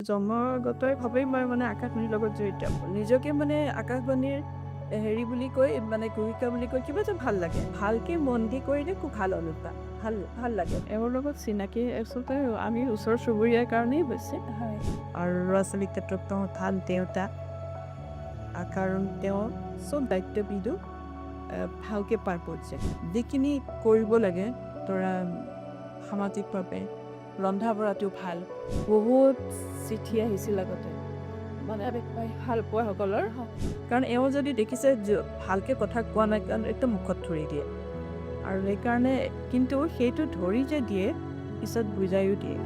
জন্মগতভাৱেই মই মানে আকাশবাণীৰ লগত জড়িত। নিজকে মানে আকাশবাণীৰ হেৰি বুলি কৈ, মানে ঘোষিকা বুলি কৈ কিবা এটা ভাল লাগে। ভালকে মন দি কৰিলে খুব ভাল অনুভৱ, ভাল ভাল লাগে। এওঁৰ লগত চিনাকি আচলতে আমি ওচৰ চুবুৰীয়াৰ কাৰণেই হৈছে। আৰু ল'ৰা ছোৱালীৰ ক্ষেত্ৰত তেওঁ ভাল দেউতা, কাৰণ তেওঁ চব দায়িত্ববিধো ভালকৈ পাৰ কৰিছে। যিখিনি কৰিব লাগে ধৰা সামাজিকভাৱে ৰন্ধা বঢ়াটো ভাল। বহুত চিঠি আহিছিল আগতে, মানে ভাল পোৱাসকলৰ, কাৰণ এওঁ যদি দেখিছে ভালকৈ কথা কোৱা নাই, কাৰণ একদম মুখত ধৰি দিয়ে। আৰু সেইকাৰণে কিন্তু সেইটো ধৰি যে দিয়ে, পিছত বুজায়ো দিয়ে।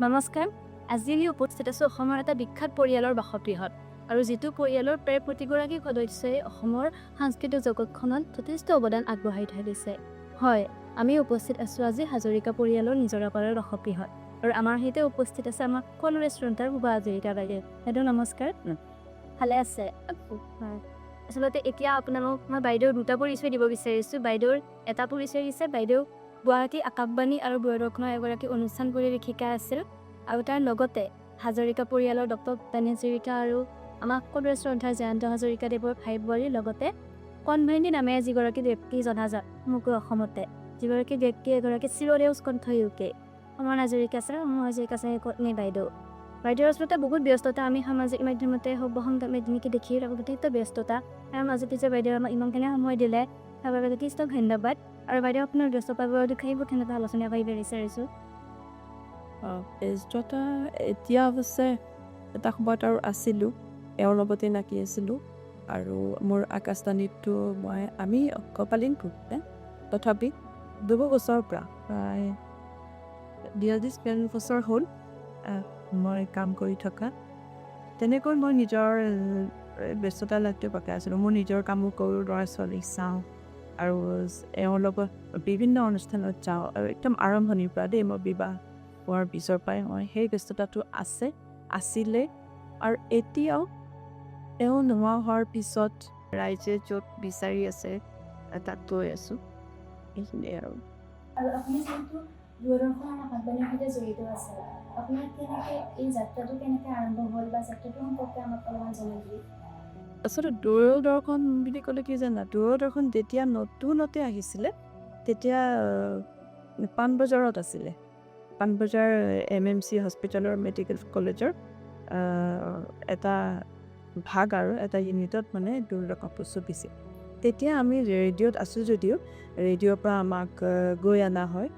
নমস্কাৰ, আজি আমি উপস্থিত আছোঁ অসমৰ এটা বিখ্যাত পৰিয়ালৰ বাসগৃহত, আৰু যিটো পৰিয়ালৰ প্ৰায় প্ৰতিগৰাকী সদস্যই অসমৰ সাংস্কৃতিক জগতখনত যথেষ্ট অৱদান আগবঢ়াই থৈ দিছে। হয়, আমি উপস্থিত আছোঁ আজি হাজৰিকা পৰিয়ালৰ নিজৰাপাৰৰ বাসগৃহত, আৰু আমাৰ সৈতে উপস্থিত আছে আমাৰ সকলোৰে শ্ৰদ্ধাৰ শোভা হাজৰিকা বাইদেউ। বাইদেউ নমস্কাৰ। ভালে আছে? হয়। আচলতে এতিয়া আপোনালোক মই বাইদেউৰ দুটা পৰিচয় দিব বিচাৰিছোঁ। বাইদেউৰ এটা পৰিচয় দিছে, বাইদেউ গুৱাহাটী আকাশবাণী আৰু দূৰদৰ্শনৰ এগৰাকী অনুষ্ঠান পৰিৱেশিকা আছিল, আৰু তাৰ লগতে হাজৰিকা পৰিয়ালৰ ডক্টৰ ভূপেন হাজৰিকা আৰু আমাৰ সকলোৰে শ্ৰদ্ধাৰ জয়ন্ত হাজৰিকাদেৱৰ ভাই বোৱাৰীৰ লগতে কণভাইনী নামেৰে যিগৰাকী ব্যক্তি জনাজাত সমগ্ৰ অসমতে, যিগৰাকী ব্যক্তি এগৰাকী চিৰসেউজ কণ্ঠশিল্পী অমন হাজৰিকা ছাৰ, অমন হাজৰিকা ছাৰ পত্নী বাইদেউ। বাইদেউৰ আচলতে বহুত ব্যস্ততা, আমি সামাজিক মাধ্যমতে হওক বা সংবাদ মাধ্যমতে দেখি থাকোঁ যথেষ্ট ব্যস্ততা। তাৰ মাজতে যে বাইদেউ আমাক ইমানখিনি সময় দিলে, তাৰ বাবে যথেষ্ট ধন্যবাদ। আৰু বাইদেউ আপোনাৰ ব্যস্ততাবোৰৰ বিষয়ে বহুতখিনি আলোচনা কৰিব বিচাৰিছোঁ। ব্যস্ততা এতিয়া অৱশ্যে এটা সময়ত আৰু আছিলোঁ, এওঁৰ লগতে লাগি আছিলোঁ। আৰু মোৰ আকাশবাণীতটো আমি অকপালীন কৰোঁতে তথাপি দুবছৰৰ পৰা প্ৰায় 42 বছৰ হ'ল মই কাম কৰি থকা। তেনেকৈ মই নিজৰ ব্যস্ততা লাইফটো কটাই আছিলোঁ। মোৰ নিজৰ কামো কৰোঁ, ল'ৰা ছোৱালীক চাওঁ, আৰু এওঁৰ লগত বিভিন্ন অনুষ্ঠানত যাওঁ। আৰু একদম আৰম্ভণিৰ পৰা দেই, মই বিবাহ হোৱাৰ পিছৰ পৰাই মই সেই ব্যস্ততাটো আছে, আছিলে, আৰু এতিয়াও এওঁ নোহোৱা হোৱাৰ পিছত ৰাইজে য'ত বিচাৰি আছে তাত গৈ আছোঁ। এইখিনিয়ে আৰু। আৰু আপুনি যিহেতু দূৰদৰ্শন আৰু আকাশবাণীৰ সৈতে জড়িত আছে, আপোনাৰ কেনেকৈ এই যাত্ৰাটো কেনেকৈ আৰম্ভ হ'ল বা যাত্ৰাটো সম্পৰ্কে আমাক অলপমান জনাই দিয়ক। আচলতে দূৰদৰ্শন বুলি ক'লে কি জানা, দূৰদৰ্শন যেতিয়া নতুনতে আহিছিলে তেতিয়া পাণবজাৰত আছিলে। পাণবজাৰ MMC হস্পিটেলৰ মেডিকেল কলেজৰ এটা ভাগ আৰু এটা ইউনিটত মানে দূৰদৰ্শন চলিছিল। তেতিয়া আমি ৰেডিঅ'ত আছোঁ যদিও ৰেডিঅ'ৰ পৰা আমাক গৈ অনা হয়,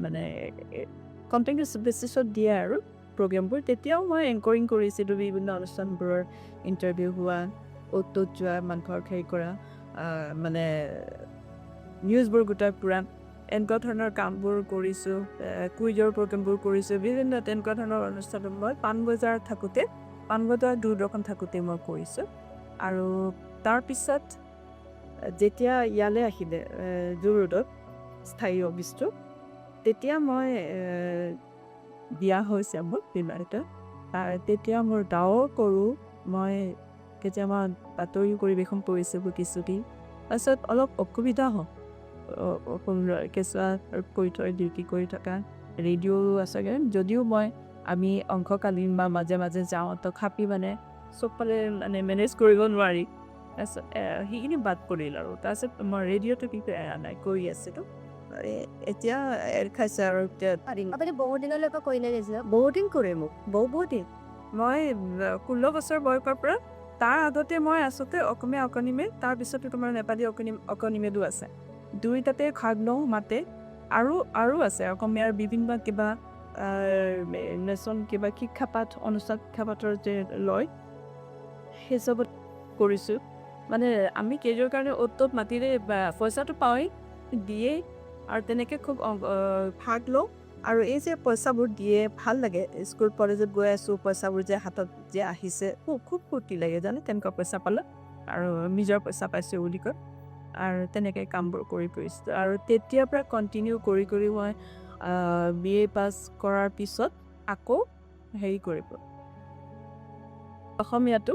মানে কণ্টিনিউছ বেচিছত দিয়ে আৰু প্ৰগ্ৰেমবোৰ। তেতিয়াও মই এংকৰিং কৰিছিলোঁ বিভিন্ন অনুষ্ঠানবোৰৰ, ইণ্টাৰভিউ হোৱা, অ'ত ত'ত যোৱা, মানুহৰ হেৰি কৰা, মানে নিউজবোৰ গোটাই ফুৰা, এনেকুৱা ধৰণৰ কামবোৰ কৰিছোঁ। কুইজৰ প্ৰগ্ৰেমবোৰ কৰিছোঁ, বিভিন্ন তেনেকুৱা ধৰণৰ অনুষ্ঠানত মই পাণবজাৰত থাকোঁতে, পাণবজাৰ দূৰদৰ্শন থাকোঁতে মই কৰিছোঁ। আৰু তাৰপিছত যেতিয়া ইয়ালৈ আহিলে জু ৰোডত স্থায়ী অফিচটো, তেতিয়া মই বিয়া হৈছে মোৰ বিবাহিত। তেতিয়া মোৰ গাঁৱৰ কৰোঁ মই, কেতিয়াবা বাতৰি পৰিৱেশন কৰিছিলোঁ কিছুদিন। তাৰপিছত অলপ অসুবিধা হ'ল, কেঁচুৱা কৰি থৈ ডিউটি কৰি থকা, ৰেডিঅ'ও আছেগৈ যদিও মই আমি অংশকালীন বা মাজে মাজে যাওঁ, তথাপি মানে চবফালে মানে মেনেজ কৰিব নোৱাৰি। তাৰপিছত সেইখিনি বাদ পৰিল আৰু। তাৰপিছত মই ৰেডিঅ'টো কিন্তু এৰা নাই, কৰি আছিলোঁ। এতিয়া এৰ খাইছে আৰু এতিয়া। আপুনি বহুত দিনলৈকে কৰিলে ৰেডিঅ'? বহুত দিন কৰে মোক, বহুত দিন। মই 16 বছৰ বয়সৰ পৰা, তাৰ আগতে মই আচলতে অসমীয়া অকণিমেল, তাৰপিছতো তোমাৰ নেপালী অকণিমেলো আছে, দুয়োটাতে ভাগ লওঁ মাতে। আৰু আৰু আছে অসমীয়াৰ বিভিন্ন কিবা নেশ্যন কিবা শিক্ষাপাঠ অনুষ্ঠান, শিক্ষাপাঠৰ যে লয়, সেই চবত কৰিছোঁ। মানে আমি কেৰিয়াৰৰ কাৰণে অ'ত ত'ত মাতিলে পইচাটো পাওঁৱেই, দিয়েই, আৰু তেনেকৈ খুব ভাগ লওঁ। আৰু এই যে পইচাবোৰ দিয়ে ভাল লাগে, স্কুল কলেজত গৈ আছোঁ, পইচাবোৰ যে হাতত যে আহিছে, খুব খুব ফূৰ্তি লাগে জানে তেনেকুৱা পইচা পালে, আৰু নিজৰ পইচা পাইছোঁ বুলি কয়। আৰু তেনেকৈ কামবোৰ কৰি ফুৰিছিলোঁ। আৰু তেতিয়াৰ পৰা কণ্টিনিউ কৰি কৰি মই BA পাছ কৰাৰ পিছত আকৌ হেৰি কৰিব অসমীয়াটো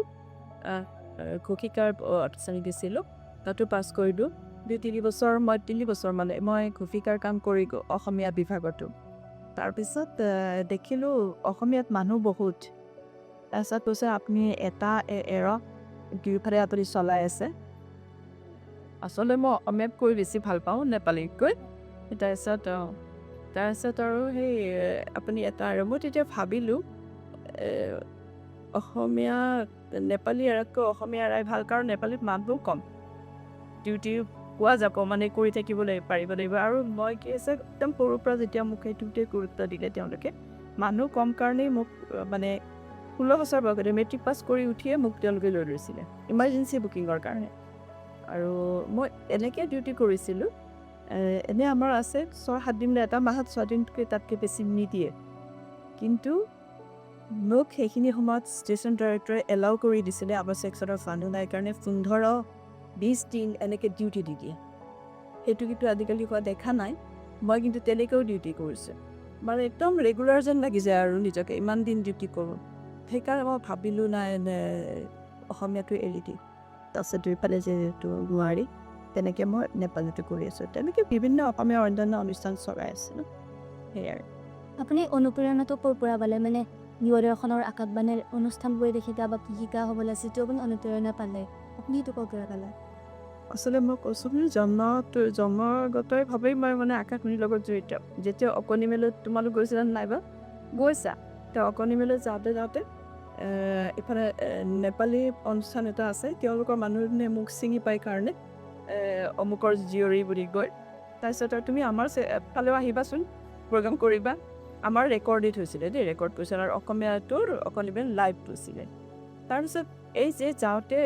ঘোষিকাৰ অডিশ্যন দিছিলোঁ, তাতো পাছ কৰিলোঁ। 2-3 বছৰ মই 3 বছৰ মানে মই ঘোষিকাৰ কাম কৰি অসমীয়া বিভাগতো। তাৰপিছত দেখিলোঁ অসমীয়াত মানুহ বহুত। তাৰপিছত কৈছে, আপুনি এটা এৰক, দুয়োফালে আপুনি চলাই আছে। আচলতে মই অসমীয়াত কৈ বেছি ভাল পাওঁ নেপালীতকৈ। তাৰপিছত আৰু সেই আপুনি এটা আৰু মই তেতিয়া ভাবিলোঁ, অসমীয়া নেপালী এৰাতকৈ অসমীয়া এৰাই ভাল, কাৰণ নেপালীত মানুহো কম, ডিউটি পোৱা যাব, মানে কৰি থাকিব লাগিব, পাৰিব লাগিব। আৰু মই কি হৈছে, একদম সৰুৰ পৰা যেতিয়া মোক সেইটোতে গুৰুত্ব দিলে তেওঁলোকে, মানুহ কম কাৰণেই মোক মানে 16 বছৰ বয়সতে মেট্ৰিক পাছ কৰি উঠিয়ে মোক তেওঁলোকে লৈ লৈছিলে ইমাৰ্জেঞ্চি বুকিঙৰ কাৰণে। আৰু মই এনেকৈ ডিউটি কৰিছিলোঁ। এনেই আমাৰ আছে 6-7 দিন, এটা মাহত 6 দিনতকৈ তাতকৈ বেছি নিদিয়ে, কিন্তু মোক সেইখিনি সময়ত ষ্টেচন ডাইৰেক্টৰে এলাউ কৰি দিছিলে, আমাৰ ছেকশ্যনৰ মানুহ নাই কাৰণে 15-20 দিন এনেকৈ ডিউটি দি দিয়ে। সেইটো কিন্তু আজিকালি হোৱা দেখা নাই। মই কিন্তু তেনেকৈও ডিউটি কৰিছোঁ, মানে একদম ৰেগুলাৰ যেন লাগি যায় আৰু নিজকে, ইমান দিন ডিউটি কৰোঁ। সেইকাৰণে মই ভাবিলোঁ, নাই, অসমীয়াটো এৰি দিওঁ। তাৰপিছত দুইফালে যিহেতু নোৱাৰি, তেনেকৈ মই নেপালীটো কৰি আছোঁ। তেনেকৈ বিভিন্ন অসমীয়া অন্যান্য অনুষ্ঠান চলাই আছিলোঁ, সেয়াই। আপুনি অনুপ্ৰেৰণাটো ক'ৰ পৰা পালে? মানে দূৰদৰ্শনৰ আকাশবাণীৰ অনুষ্ঠানবোৰ দেখি বা শিকা হ'বলৈ যিটো আপুনি অনুপ্ৰেৰণা পালে, আপুনি সেইটো ক'ৰ পৰা পালে? আচলতে মই কৈছোঁ নহয়, জন্মগতভাৱেই মই মানে আকাশবাণীৰ লগত জড়িত। যেতিয়া অকণি মেলত তোমালোক গৈছিলা নাই বা গৈছা, তো অকণি মেলত যাওঁতে যাওঁতে ইফালে নেপালী অনুষ্ঠান এটা আছে, তেওঁলোকৰ মানুহজনে মোক চিনি পাই কাৰণে অমুকৰ জীয়ৰী বুলি কয়। তাৰপিছত আৰু তুমি আমাৰ ফালেও আহিবাচোন, প্ৰগ্ৰাম কৰিবা। আমাৰ ৰেকৰ্ডেড হৈছিলে দেই, ৰেকৰ্ড কৰিছিলে আৰু অসমীয়াটোৰ অকণি মেল লাইভ হৈছিলে। তাৰপিছত এই যে যাওঁতে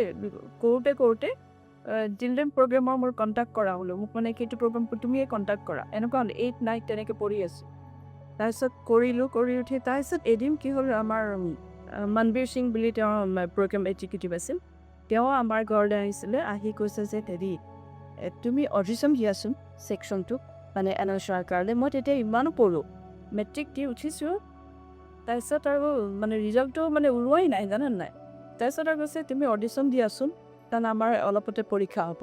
কৰোঁতে কৰোঁতে চিলড্ৰেন প্ৰগ্ৰেমৰ মোৰ কণ্টেক্ট কৰা হ'লোঁ। মোক মানে সেইটো প্ৰগ্ৰেম তুমিয়ে কণ্টেক্ট কৰা, এনেকুৱা হ'ল। 8 9 তেনেকৈ পঢ়ি আছোঁ। তাৰপিছত কৰিলোঁ, কৰি উঠি তাৰপিছত এদিন কি হ'ল, আমাৰ মনবীৰ সিং বুলি তেওঁ প্ৰগ্ৰেম এক্সিকিউটিভ আছিল, তেওঁ আমাৰ ঘৰলৈ আহিছিলে। আহি কৈছে যে হেৰি, তুমি অডিশ্যন দিয়াচোন ছেকশ্যনটো, মানে এনাউন্সাৰৰ কাৰণে। মই তেতিয়া ইমানো পঢ়োঁ, মেট্ৰিক দি উঠিছোঁ, তাৰপিছত আৰু মানে ৰিজাল্টটো মানে ওলোৱাই নাই, জানা নাই। তাৰপিছত আৰু কৈছে, তুমি অডিশ্যন দিয়াচোন, কাৰণ আমাৰ অলপতে পৰীক্ষা হ'ব।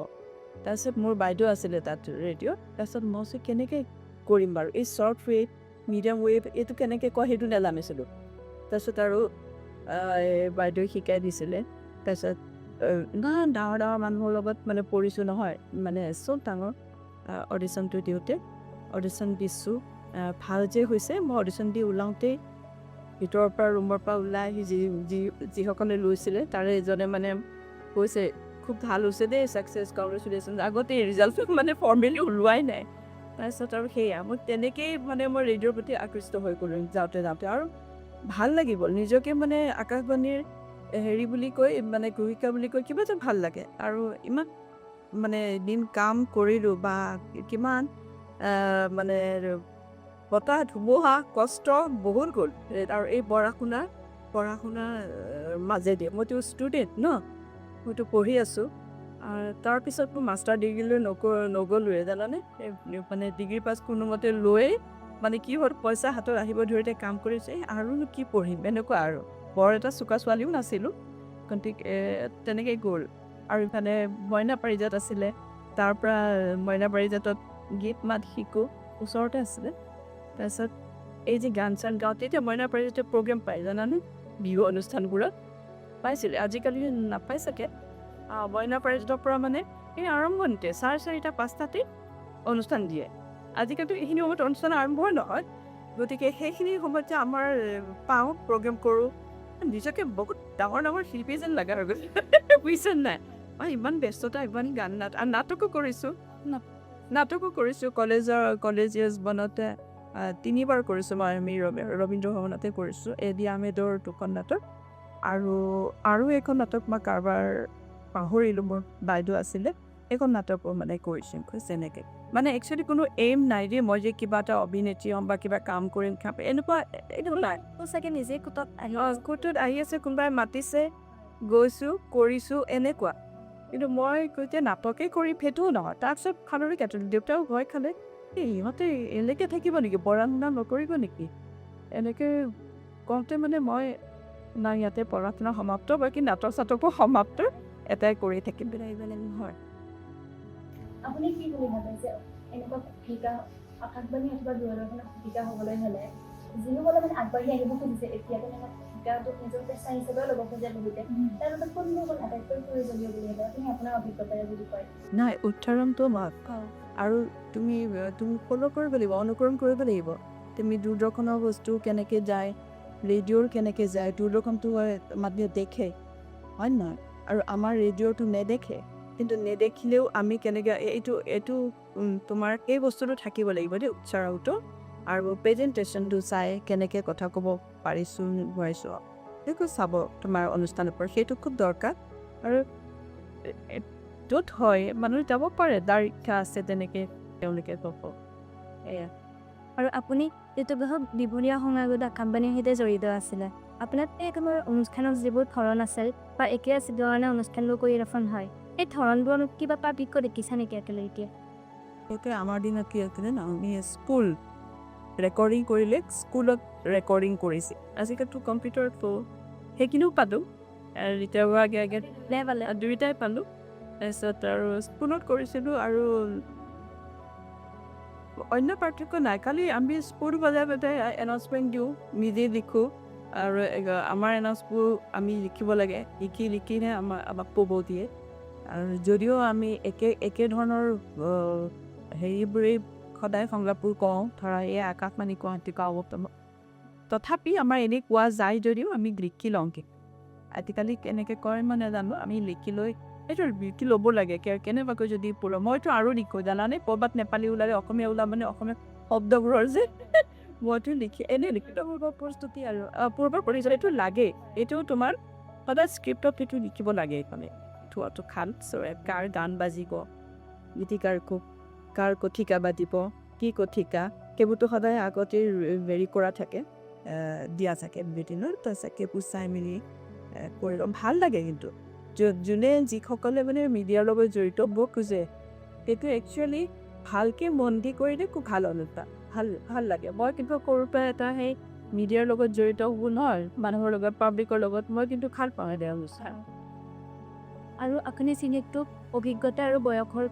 তাৰপিছত মোৰ বাইদেউ আছিলে তাত ৰেডিঅ'ত। তাৰপিছত মই কৈছোঁ, কেনেকৈ কৰিম বাৰু, এই শ্বৰ্ট ৱেভ, মিডিয়াম ৱেভ, এইটো কেনেকৈ কয় সেইটো নাজানিছিলোঁ। তাৰপিছত আৰু বাইদেৱে শিকাই দিছিলে। তাৰপিছত ইমান ডাঙৰ ডাঙৰ মানুহৰ লগত মানে পৰিছোঁ নহয়, মানে চব ডাঙৰ। অডিশ্যনটো দিওঁতে অডিশ্যন দিছোঁ, ভাল যে হৈছে, মই অডিশ্যন দি ওলাওঁতেই ভিতৰৰ পৰা ৰুমৰ পৰা ওলাই আহি যি যি যিসকলে লৈছিলে তাৰে এজনে মানে কৈছে, খুব ভাল হৈছে দেই, ছাকচেছ, কংগ্ৰেচুলেশ্যন। আগতে ৰিজাল্টটো মানে ফৰ্মেলি ওলোৱাই নাই। তাৰপিছত আৰু সেয়া মই তেনেকেই মানে মই ৰেডিঅ'ৰ প্ৰতি আকৃষ্ট হৈ গ'লোঁ যাওঁতে যাওঁতে। আৰু ভাল লাগি গ'ল নিজকে, মানে আকাশবাণীৰ হেৰি বুলি কৈ, মানে গ্ৰহিকা বুলি কৈ কিবা এটা ভাল লাগে। আৰু ইমান মানে দিন কাম কৰিলোঁ বা কিমান মানে বতাহ ধুমুহা কষ্ট বহুত গ'ল। আৰু এই পঢ়া শুনাৰ মাজেদি মইতো ষ্টুডেণ্ট ন, মইতো পঢ়ি আছোঁ। তাৰপিছত মই মাষ্টাৰ ডিগ্ৰীলৈ নগ'লোৱে, জানানে। মানে ডিগ্ৰী পাছ কোনোমতে লৈ মানে কি হ'ল, পইচা হাতত আহিব ধৰোঁতে কাম কৰিছোঁ, এই আৰুনো কি পঢ়িম এনেকুৱা। আৰু বৰ এটা চোকা ছোৱালীও নাছিলোঁ, গতিকে তেনেকৈ গ'ল। আৰু ইফালে মইনা পাৰিজাত আছিলে, তাৰ পৰা মইনা পাৰিজাতত গীত মাত শিকোঁ, ওচৰতে আছিলে। তাৰপিছত এই যে গান চান গাওঁ, তেতিয়া মইনা পাৰিজাতে প্ৰগ্ৰেম পায়, জানানে, বিহু অনুষ্ঠানবোৰত পাইছিলে, আজিকালি নাপায় চাগে। মইনা পাৰিজাতৰ পৰা মানে এই আৰম্ভণিতে 4:30 5টাতে অনুষ্ঠান দিয়ে। আজিকালিতো এইখিনি সময়ত অনুষ্ঠান আৰম্ভই নহয়। গতিকে সেইখিনি সময়ত যে আমাৰ পাওঁ, প্ৰগ্ৰেম কৰোঁ, নিজকে বহুত ডাঙৰ ডাঙৰ শিল্পী যেন লগা হৈ গৈছে, বুজিছে নাই? মই ইমান ব্যস্ততা, ইমান গান নাট আৰু নাটকো কৰিছোঁ, নাটকো কৰিছোঁ কলেজীয়া জীৱনতে তিনিবাৰ কৰিছোঁ মই। আমি ৰবীন্দ্ৰ ভৱনতে কৰিছোঁ এ ডি আহমেদৰ দুখন নাটক আৰু এখন নাটক মই কাৰোবাৰ পাহৰিলোঁ, মোৰ বাইদেউ আছিলে, এইখন নাটকো মানে কৰিছোঁ তেনেকৈ। মানে একচুৱেলি কোনো এইম নাই দেই, মই যে কিবা এটা অভিনেত্ৰী হ'ম বা কিবা কাম কৰিম খাম, এনেকুৱা এইটো নাই। চাগে নিজে কোটত আহি কোৰ্টত আহি আছে, কোনোবাই মাতিছে, গৈছোঁ, কৰিছোঁ, এনেকুৱা। কিন্তু মই এতিয়া নাটকেই কৰিম সেইটোও নহয়। তাৰপিছত ফালৰি কাটিলোঁ, দেউতাও ভয় খালে, এই ইহঁতে এনেকৈ থাকিব নেকি, পঢ়া শুনা নকৰিব নেকি, এনেকৈ কওঁতে মানে মই নাই, ইয়াতে পঢ়া শুনা সমাপ্ত, বাকী নাটক চাটকো সমাপ্ত, এটাই কৰি থাকিম। হয়। আপুনি কি বুলি ভাবে যে এনেকুৱা ভূমিকা আকাশবাণী অথবা দূৰদৰ্শনত শিক্ষিকা হ'বলৈ হ'লে যিসকলে মানে আগবাঢ়ি আহিব খুজিছে, এতিয়া তেনেকুৱা শিক্ষাটো নিজৰ পেচা হিচাপেও ল'ব খোজে বহুতে, তাৰ বাবে কোনবোৰ গুণ আটাইতকৈ প্ৰয়োজনীয় বুলি ভাবে আপুনি, আপোনাৰ অভিজ্ঞতাৰে যদি কয়? নাই, উচ্চাৰণটো আৰু তুমি তুমি ফ'ল' কৰিব লাগিব, অনুকৰণ কৰিব লাগিব। তুমি দূৰদৰ্শনৰ বস্তু কেনেকৈ যায়, ৰেডিঅ'ৰ কেনেকৈ যায়। দূৰদৰ্শনটো মানুহে দেখে, হয় নহয়? আৰু আমাৰ ৰেডিঅ'টো নেদেখে। কিন্তু নেদেখিলেও আমি কেনেকৈ এইটো এইটো তোমাৰ এই বস্তুটো থাকিব লাগিব দেই, উচ্চাৰণটো আৰু প্ৰেজেণ্টেশ্যনটো চাই কেনেকৈ কথা ক'ব পাৰিছোঁ নোৱাৰিছোঁ, সেইটো চাব তোমাৰ অনুষ্ঠানৰ ওপৰত। সেইটো খুব দৰকাৰ। আৰু য'ত হয় মানুহ যাব পাৰে, যাৰ ইচ্ছা আছে তেনেকৈ তেওঁলোকে ক'ব, এয়া। আৰু আপুনি যিটো বহুত দীঘলীয়া সময় আগতে আকাশবাণীৰ সৈতে জড়িত আছিলে, আপোনাৰ এই তোমাৰ অনুষ্ঠানত যিবোৰ ধৰণ আছিল বা এতিয়া যি ধৰণে অনুষ্ঠানবোৰ কৰি ৰখন হয়, সেই ধৰণবোৰৰ কিবা পাৰ্থক্য দেখিছা নেকি একেলগে এতিয়া? সেইটোৱে। আমাৰ দিনত কি আছিলে ন, আমি স্কুল ৰেকৰ্ডিং কৰিলে স্কুলত ৰেকৰ্ডিং কৰিছিল। আজিকালিতো কম্পিউটাৰত সেইখিনিও পালোঁ ৰিটায়াৰ হোৱাৰ আগে আগে। বেয়া পালে? দুয়োটাই পালোঁ। তাৰপিছত আৰু স্কুলত কৰিছিলোঁ আৰু অন্য পাৰ্থক্য নাই। খালি আমি স্কুল বজাই বজাই এনাউন্সমেণ্ট দিওঁ, নিজে লিখোঁ আৰু আমাৰ এনাউন্সবোৰ আমি লিখিব লাগে। লিখি লিখিহে আমাক ক'ব দিয়ে। আৰু যদিও আমি একে একে ধৰণৰ হেৰিবোৰেই সদায় সংলাপবোৰ কওঁ, ধৰা এই আকাশবাণী গুৱাহাটী গাঁও, তথাপি আমাৰ এনেই কোৱা যায় যদিও আমি লিখি লওঁ। কিন্তু আজিকালি কেনেকৈ কয় মই নাজানো। আমি লিখি লৈ, এইটো লিখি ল'ব লাগে। কেনেবাকৈ যদি মইতো আৰু লিখোঁ জানানে, ক'ৰবাত নেপালী ওলালে অসমীয়া ওলাব মানে অসমীয়া শব্দবোৰৰ যে মইতো লিখি এনেই লিখি ল'ব। প্ৰস্তুতি আৰু পূৰ্বৰ পৰিচয় এইটো লাগে। এইটো তোমাৰ সদায় স্ক্ৰিপ্টত এইটো লিখিব লাগে। এইখনে থোৱাটো খাল কাৰ গান বাজিব, গীতিকাৰ কাৰ কথিকা বাজিব, কি কথিকা, সেইবোৰতো সদায় আগতেই হেৰি কৰা থাকে, দিয়া থাকে বুলেটিনত। তাৰপিছত সেইবোৰ চাই মেলি কৰি ল'ম। ভাল লাগে। কিন্তু যোনে যিসকলে মানে মিডিয়াৰ লগত জড়িত হ'ব খোজে, সেইটো একচুৱেলি ভালকৈ মন দি কৰিলে খুব ভাল অনুষ্ঠান, ভাল ভাল লাগে। মই কিন্তু সৰুৰ পৰা এটা সেই মিডিয়াৰ লগত জড়িত হ'ব নহয়, মানুহৰ লগত, পাব্লিকৰ লগত, মই কিন্তু ভাল পাওঁ এই অনুষ্ঠান। আৰু আপুনি যিহেতু অভিজ্ঞতা আৰু বয়সৰ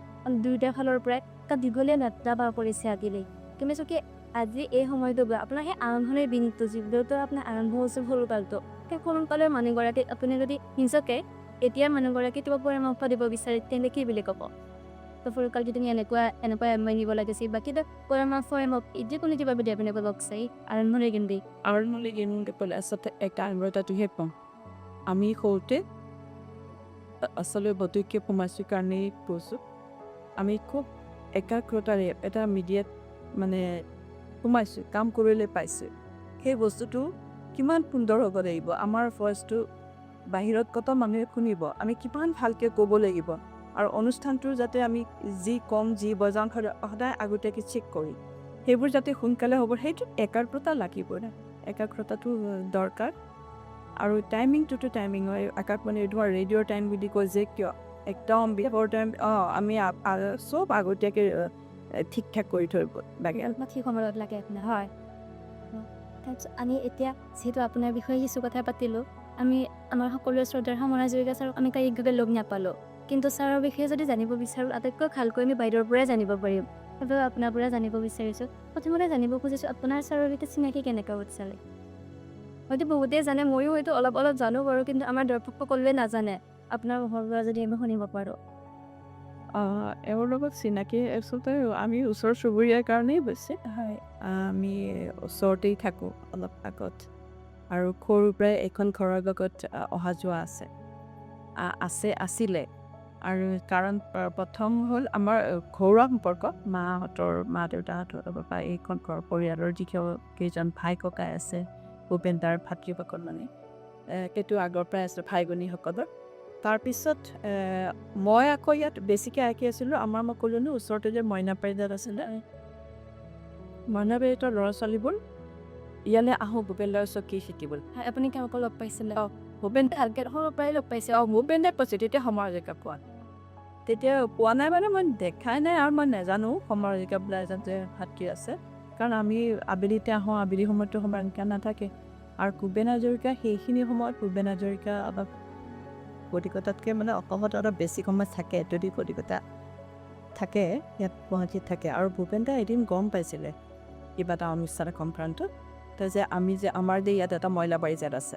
দুয়োটা ফালৰ পৰাই এটা দীঘলীয়া যাত্ৰা পাৰ কৰিছে আজিলৈ, তুমি চাগে আজি এই সময়টো গৈ আপোনাৰ সেই আৰম্ভণিৰ দিনটো, যিটো আপোনাৰ আৰম্ভ হৈছিল সৰুকালটো, সেই সৰুকালৰ মানুহগৰাকীক আপুনি যদি নিজকে এতিয়া মানুহগৰাকী কিবা পৰামৰ্শ দিব বিচাৰে, তেন্তে কি বুলি ক'ব? তো সৰুকালটো তুমি এনেকুৱা এনেকুৱা নিব লাগিছিল বা কিবা পৰামৰ্শই হওক, যিকোনো কিবা বুলি আপুনি ক'ব বিচাৰি আৰম্ভণিৰ কিন্তু আৰম্ভণি কিন্তু ক'লে আচলতে একাগ্ৰতাটোহে পাওঁ। আমি সৰুতে আচলতে বতুকে সোমাইছোঁ কাৰণেই কৈছোঁ, আমি খুব একাগ্ৰতাৰে এটা মিডিয়াত মানে সোমাইছোঁ, কাম কৰিবলৈ পাইছোঁ। সেই বস্তুটো কিমান সুন্দৰ হ'ব লাগিব, আমাৰ ভইচটো বাহিৰত কত মানুহে শুনিব, আমি কিমান ভালকৈ ক'ব লাগিব আৰু অনুষ্ঠানটো যাতে আমি যি ক'ম, যি বজাওঁ, সদায় সদায় আগতীয়াকৈ চেক কৰি সেইবোৰ যাতে সোনকালে হ'ব, সেইটো একাগ্ৰতা লাগিব ন। একাগ্ৰতাটো দৰকাৰ। আৰু টাইমিংটোতো টাইমিং হয়। আকাশবাণী তোমাৰ ৰেডিঅ'ৰ টাইম বুলি কয় যে কিয় একদম বিফৰ টাইম। অঁ, আমি চব আগতীয়াকৈ ঠিক ঠাক কৰি থৈ লাগে। ঠিক সময়ত লাগে আপোনাৰ। হয়। তাৰপিছত আমি এতিয়া যিহেতু আপোনাৰ বিষয়ে কিছু কথা পাতিলোঁ, আমি আমাৰ সকলোৰে শ্ৰদ্ধাৰ সমৰা হাজৰিকা ছাৰক আমি কায়িকভাৱে লগ নাপালোঁ, কিন্তু ছাৰৰ বিষয়ে যদি জানিব বিচাৰোঁ, আটাইতকৈ ভালকৈ আমি বাইদেউৰ পৰাই জানিব পাৰিম। সেইবাবে আপোনাৰ পৰা জানিব বিচাৰিছোঁ। প্ৰথমতে জানিব খুজিছোঁ, আপোনাৰ ছাৰৰ সৈতে চিনাকি কেনেকৈ হৈছিলে? হয়তো বহুতেই জানে, ময়ো হয়তো অলপ অলপ জানো বাৰু, কিন্তু আমাৰ দৰ্শক সকলোৱে নাজানে। আপোনাৰ মুখৰ পৰা যদি আমি শুনিব পাৰোঁ। এওঁৰ লগত চিনাকি আচলতে আমি ওচৰ চুবুৰীয়াৰ কাৰণেই হৈছে। হয়। আমি ওচৰতেই থাকোঁ অলপ আগত আৰু সৰুৰ পৰাই এইখন ঘৰৰ লগত অহা যোৱা আছে আছে আছিলে। আৰু কাৰণ প্ৰথম হ'ল আমাৰ ঘৰুৱা সম্পৰ্ক, মাহঁতৰ, মা দেউতাহঁতৰ বা এইখন ঘৰ পৰিয়ালৰ যিকেইজন কেইজন ভাই ককাই আছে, ভূপেন দাৰ ভাতৃসকল, মানে সেইটো আগৰ পৰাই আছে ভাই ভনীসকলৰ। তাৰপিছত মই আকৌ ইয়াত বেছিকৈ আঁকি আছিলোঁ। আমাৰ মই ক'লোঁ ন, ওচৰতে যে মইনা পাৰিজাত আছিলে, মইনা পাৰিজাতৰ ল'ৰা ছোৱালীবোৰ ইয়ালৈ আহোঁ ভূপেন দাৰ ওচৰত কি শিকিবলৈ। হয়, আপুনি কাৰোবাক লগ পাইছিলে? অঁ, ভূপেন ভালকৈ সৰুৰ পৰাই লগ পাইছে? অঁ, ভূপেন দাই পাইছোঁ। তেতিয়া সমৰ হাজৰিকা পোৱা, তেতিয়া পোৱা নাই, মানে মই দেখাই নাই আৰু মই নাজানো সমৰ হাজৰিকা বোলা এজন যে ভাতৃ আছে। কাৰণ আমি আবেলিতে আহোঁ, আবেলি সময়ততো সমৰ হাজৰিকা নাথাকে। আৰু ভূপেন হাজৰিকা সেইখিনি সময়ত ভূপেন হাজৰিকা অলপ কলিকতাতকৈ মানে অসমত অলপ বেছি সময় থাকে। যদি কলিকতা থাকে, ইয়াত গুৱাহাটীত থাকে। আৰু ভূপেন দা এদিন গম পাইছিলে কিবা এটা অনুষ্ঠান সংক্ৰান্তত যে আমি যে আমাৰ যে ইয়াত এটা মইনাবাৰী জেট আছে,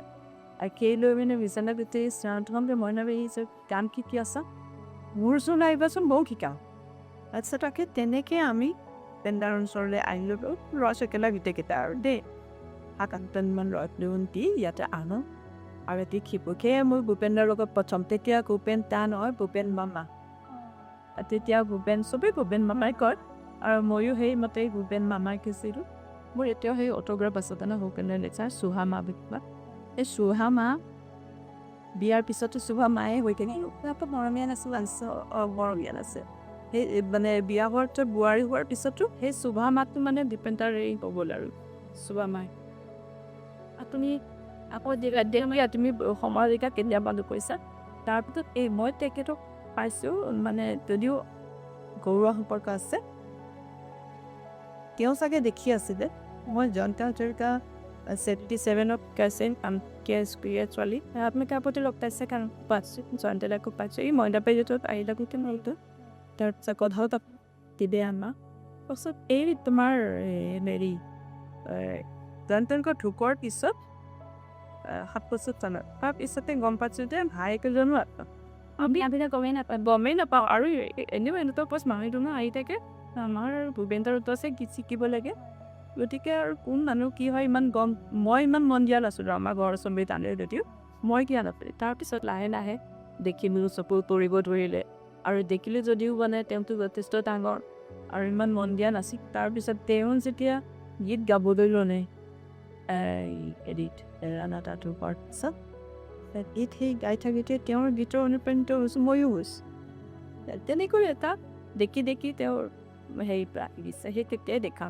আৰু সেই লৈ মানে বিচনাত গোটেই মইনাবাৰী গান শিকি আছা, মোৰ ওচৰলৈ আহিবাচোন, ময়ো শিকাওঁ। আচ্ছা, তাকে তেনেকৈ আমি ভূপেনদাৰ ওচৰলৈ আহিলোঁ। ল'ৰা ছোৱালীকেইটা গোটেইকেইটা আৰু দেই 7-8জনমান ল'ৰা দি ইয়াতে আনো আৰু এটি শিকোঁ। সেয়ে মোৰ ভূপেনদাৰ লগত প্ৰথম, তেতিয়া ভূপেন দা নহয়, ভূপেন মামা। তেতিয়া ভূপেন, চবেই ভূপেন মামাই কয় আৰু ময়ো সেইমতেই ভূপেন মামাই কৈছিলোঁ। মোৰ এতিয়াও সেই অট'গ্ৰাফ আছে জানা, ভূপেনৰ লেটাৰ, চুহা মা বুলি কোৱা। এই চুহা মা বিয়াৰ পিছতো চুহা মায়ে হৈ কিনে মৰমীয়াল আছিল, মৰমীয়াল আছে। সেই মানে বিয়া হোৱাৰ পিছত, বোৱাৰী হোৱাৰ পিছতো সেই চুভা মাতটো মানে দীপেন দাৰ এই ক'বল আৰু চুভা মাই। আপুনি আকৌ তুমি সমাজিকা কেতিয়াবা কৈছা। তাৰপিছত এই মই তেখেতক পাইছোঁ, মানে যদিও ঘৰুৱা সম্পৰ্ক আছে, তেওঁ চাগে দেখি আছিলে। মই জয়ন্ত হাজৰিকা 77ত গাইছে ছোৱালী, আপুনি তাৰ প্ৰতি লগ পাইছে? কাৰণ পাইছোঁ, জয়ন্ত দাকো পাইছোঁ। এই মইনাবাৰীত আহি থাকোঁতে মইতো তাৰপিছত কথাও পাতিলে আমাৰ। তাৰপাছত এই তোমাৰ হেৰি জয়ন্ত ঢুকোৱাৰ পিছত 7 বছৰ চনত, তাৰপিছতে গম পাইছোঁ যে ভায়েক এজনো আমি গমেই নাপাওঁ। গমেই নাপাওঁ। আৰু এনেও এনেকুৱা পষ্ট মানুহ দুনুহ আহি থাকে, আমাৰ ভূপেন দাৰ আছে গীত শিকিব লাগে। গতিকে আৰু কোন মানুহ কি হয় ইমান গম মই ইমান মন দিয়া নাছিলোঁ। আমাৰ ঘৰৰ চবেই জানে যদিও মই কিয় নাপালোঁ। তাৰপিছত লাহে লাহে দেখি মোৰ চকু পৰিব ধৰিলে আৰু দেখিলোঁ যদিও মানে তেওঁতো যথেষ্ট ডাঙৰ আৰু ইমান মন দিয়া নাছিল। তাৰপিছত তেওঁ যেতিয়া গীত গাবলৈ ল'লে হেৰিত ৰাণা ঢুকোৱাৰ পিছত গীত সেই গাই থাকোঁতে তেওঁৰ গীতৰ অনুপ্ৰাণিত হৈছোঁ, ময়ো হৈছোঁ। তেনেকৈ এটা দেখি দেখি তেওঁৰ হেৰি পৰা দিছে, সেই তেতিয়াই দেখা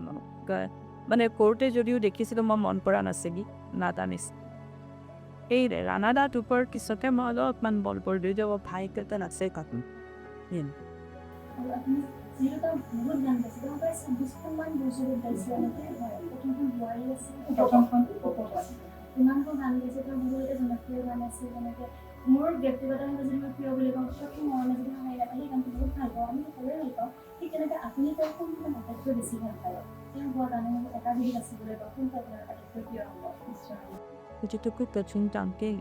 মানে কৰোঁতে যদিও দেখিছিলোঁ, মই মন কৰা নাছিলি, নাজানিছিলোঁ। এই ৰাণা দা ঢুকোৱাৰ পিছতে মই অলপমান বল কৰি দিওঁ যে ভাইক এটা নাচে কাকো। আৰু আপুনি যিহেতু তেওঁ বহুত গান গাইছে, তেওঁ প্ৰায় 26খনমান বছৰত গাইছে এনেকৈ হয়। প্ৰথমখন বোৱাৰী আছিল, প্ৰথমখন উপপথ। ইমানবোৰ গান গাইছে তেওঁ, বহুত এটা জনপ্ৰিয় গান আছে। যেনেকৈ মোৰ ব্যক্তিগতভাৱে যদি মই প্ৰিয় বুলি কওঁ, প্ৰথম মৰমে যদি হাঁহি নাপায়, সেই গানটো বহুত ভাল পাওঁ, আমি সকলোৱে ভাল পাওঁ। ঠিক তেনেকৈ আপুনি তেওঁ কোনটো গান আটাইতকৈ বেছি ভাল পায়? তেওঁ গোৱা গানৰ এটা যদি বাচিবলৈ কওঁ, কোনটো আপোনাৰ আটাইতকৈ প্ৰিয় হ'ব? নিশ্চয়, সেইটোতো খুব কঠিন টানকেই।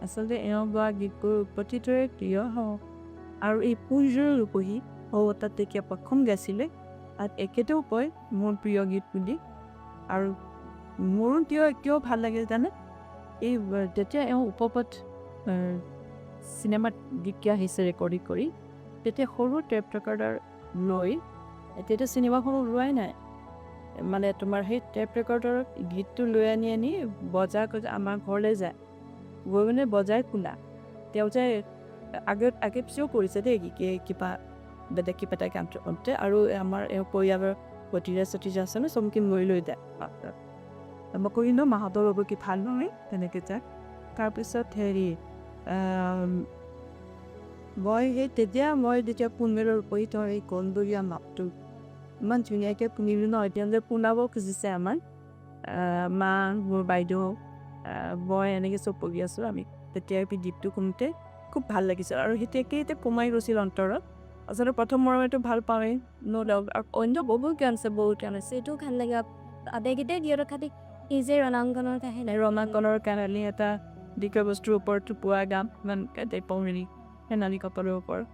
আচলতে এওঁ গোৱা গীতবোৰ প্ৰতিটোৰে প্ৰিয় হওঁ। আৰু এই পুঞ্জৰ ৰূপহী তাত তেতিয়া প্ৰথম গাইছিলে আৰু এখেতেও কয় মোৰ প্ৰিয় গীত বুলি। আৰু মোৰো কিয় কিয় ভাল লাগে জানে, এই যেতিয়া এওঁ উপপথ চিনেমাত গীত গাই আহিছে ৰেকৰ্ডিং কৰি, তেতিয়া সৰু টেপ ৰেকৰ্ডাৰ লৈ, তেতিয়া চিনেমাখন ওলোৱাই নাই, মানে তোমাৰ সেই টেপ ৰেকৰ্ডাৰত গীতটো লৈ আনি আনি বজাৰ কৰি আমাৰ ঘৰলৈ যায়, গৈ মানে বজাই শুনা। তেওঁ যে আগে আগে পিছেও কৰিছে দেই, কিবা বেলেগ কিবা এটা গান কৰোঁতে। আৰু আমাৰ এওঁ পৰিয়ালৰ ভতিজা চতিজা আছে ন, চমকি লৈ লৈ যায়। মই কৰি ন মাহঁতৰ লগত কি ভাল নহয় তেনেকৈ যায়। তাৰপিছত হেৰি মই সেই তেতিয়া মই যেতিয়া পুনমেলৰ উপৰিত এই কন্দলীয়া মাতটো ইমান ধুনীয়াকৈ শুনিলোঁ ন, এতিয়া যে শুনাব খুজিছে আমাৰ মা, মোৰ বাইদেউ, মই এনেকৈ চব পঢ়ি আছোঁ আমি। তেতিয়া গীতটো শুনোতে খুব ভাল লাগিছিল আৰু সেই এতিয়া সোমাই গৈছিল অন্তৰত। আচলতে প্ৰথম মৰমেতো ভাল পাওঁৱেই, ন' ডাউট। আৰু অন্য বহুত গান আছে, বহুত গান আছে। এইটোও ভাল লাগে, আবেগিতে দিয়ে তথাপি এই যে ৰণাংগনৰ কাহিনী, ৰণাংগনৰ কাহিনী এটা বিষয়বস্তুৰ ওপৰতো পোৱা গান ইমান পৌৰণি সেনানীসকলৰ ওপৰত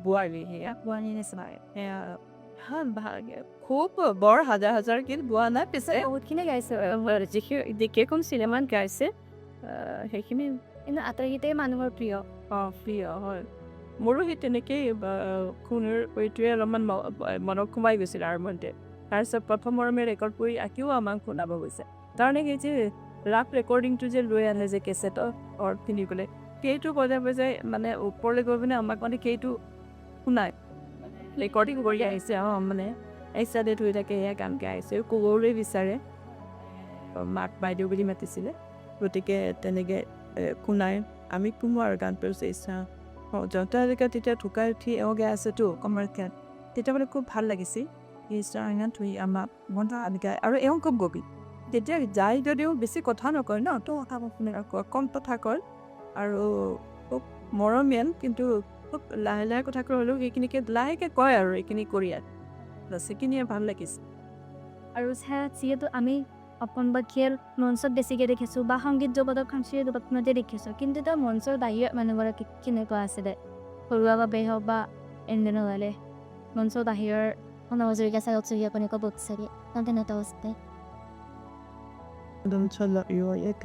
বোৱাৰী, সেয়া বোৱাৰী নিচিনা। সেয়া ভাল খুব বৰ হাজাৰ হাজাৰ গীত গোৱা নাই পিছে বহুতখিনি গাইছে। যিখিনি যিকেইখন চিনেমাত গাইছে সেইখিনি। কিন্তু আটাইকেইটাই মানুহৰ প্ৰিয়। অঁ, প্ৰিয় হয়। মোৰো সেই তেনেকেই খুনৰ এইটোৱে অলপমান মনত সোমাই গৈছিল আৰম্ভণিতে। তাৰপিছত প্ৰথম মৰমে ৰেকৰ্ড কৰি আহিও আমাক শুনাব গৈছে। তাৰমানে সেই যে ৰাফ ৰেকৰ্ডিংটো যে লৈ আনে যে কেছেটৰ কিনিবলৈ, সেইটো বজাই বজাই মানে ওপৰলৈ গৈ পিনে আমাক মানে সেইটো শুনায়, ৰেকৰ্ডিং কৰি আহিছে। অঁ, মানে এক্সাইটেড হৈ থাকে, সেয়া গান গাই আহিছে, ক'বলৈ বিচাৰে। মাক বাইদেউ বুলি মাতিছিলে, গতিকে তেনেকৈ শুনায়, আমি শুনো আৰু গানটো ইচ্ছা। অঁ, জয়ন্ত হাজৰিকা তেতিয়া ঢুকাই উঠি এওঁ গাই আছেতো কমাৰ্চিয়েল, তেতিয়া মানে খুব ভাল লাগিছিল। ধুই আমাক মন গায় আৰু এওঁ খুব গভীৰ তেতিয়া যায় যদিও বেছি কথা নকয় ন, তো কম কথা কয় আৰু খুব মৰমীয়াল, কিন্তু খুব লাহে লাহে কথা কৈ হ'লেও সেইখিনিকে লাহেকৈ কয় আৰু এইখিনি কৰি আৰু বাছ সেইখিনিয়ে ভাল লাগিছে। আৰু ছাৰ, যিহেতু আমি অপন বাখিয়াল মঞ্চত বেছিকৈ দেখিছোঁ বা সংগীত জগতত, সাংস্কৃতিক জগতখনতে দেখিছোঁ, কিন্তু তেওঁ মঞ্চৰ বাহিৰত মানুহগৰাকী কেনেকুৱা আছিলে? ঘৰুৱাভাৱেই হওক বা এনেধৰণে মঞ্চৰ বাহিৰৰ প্ৰণৱ হাজৰিকা ছাৰক যদি আপুনি ক'ব বিচাৰে, তেওঁ কেনেকুৱা আছিলে?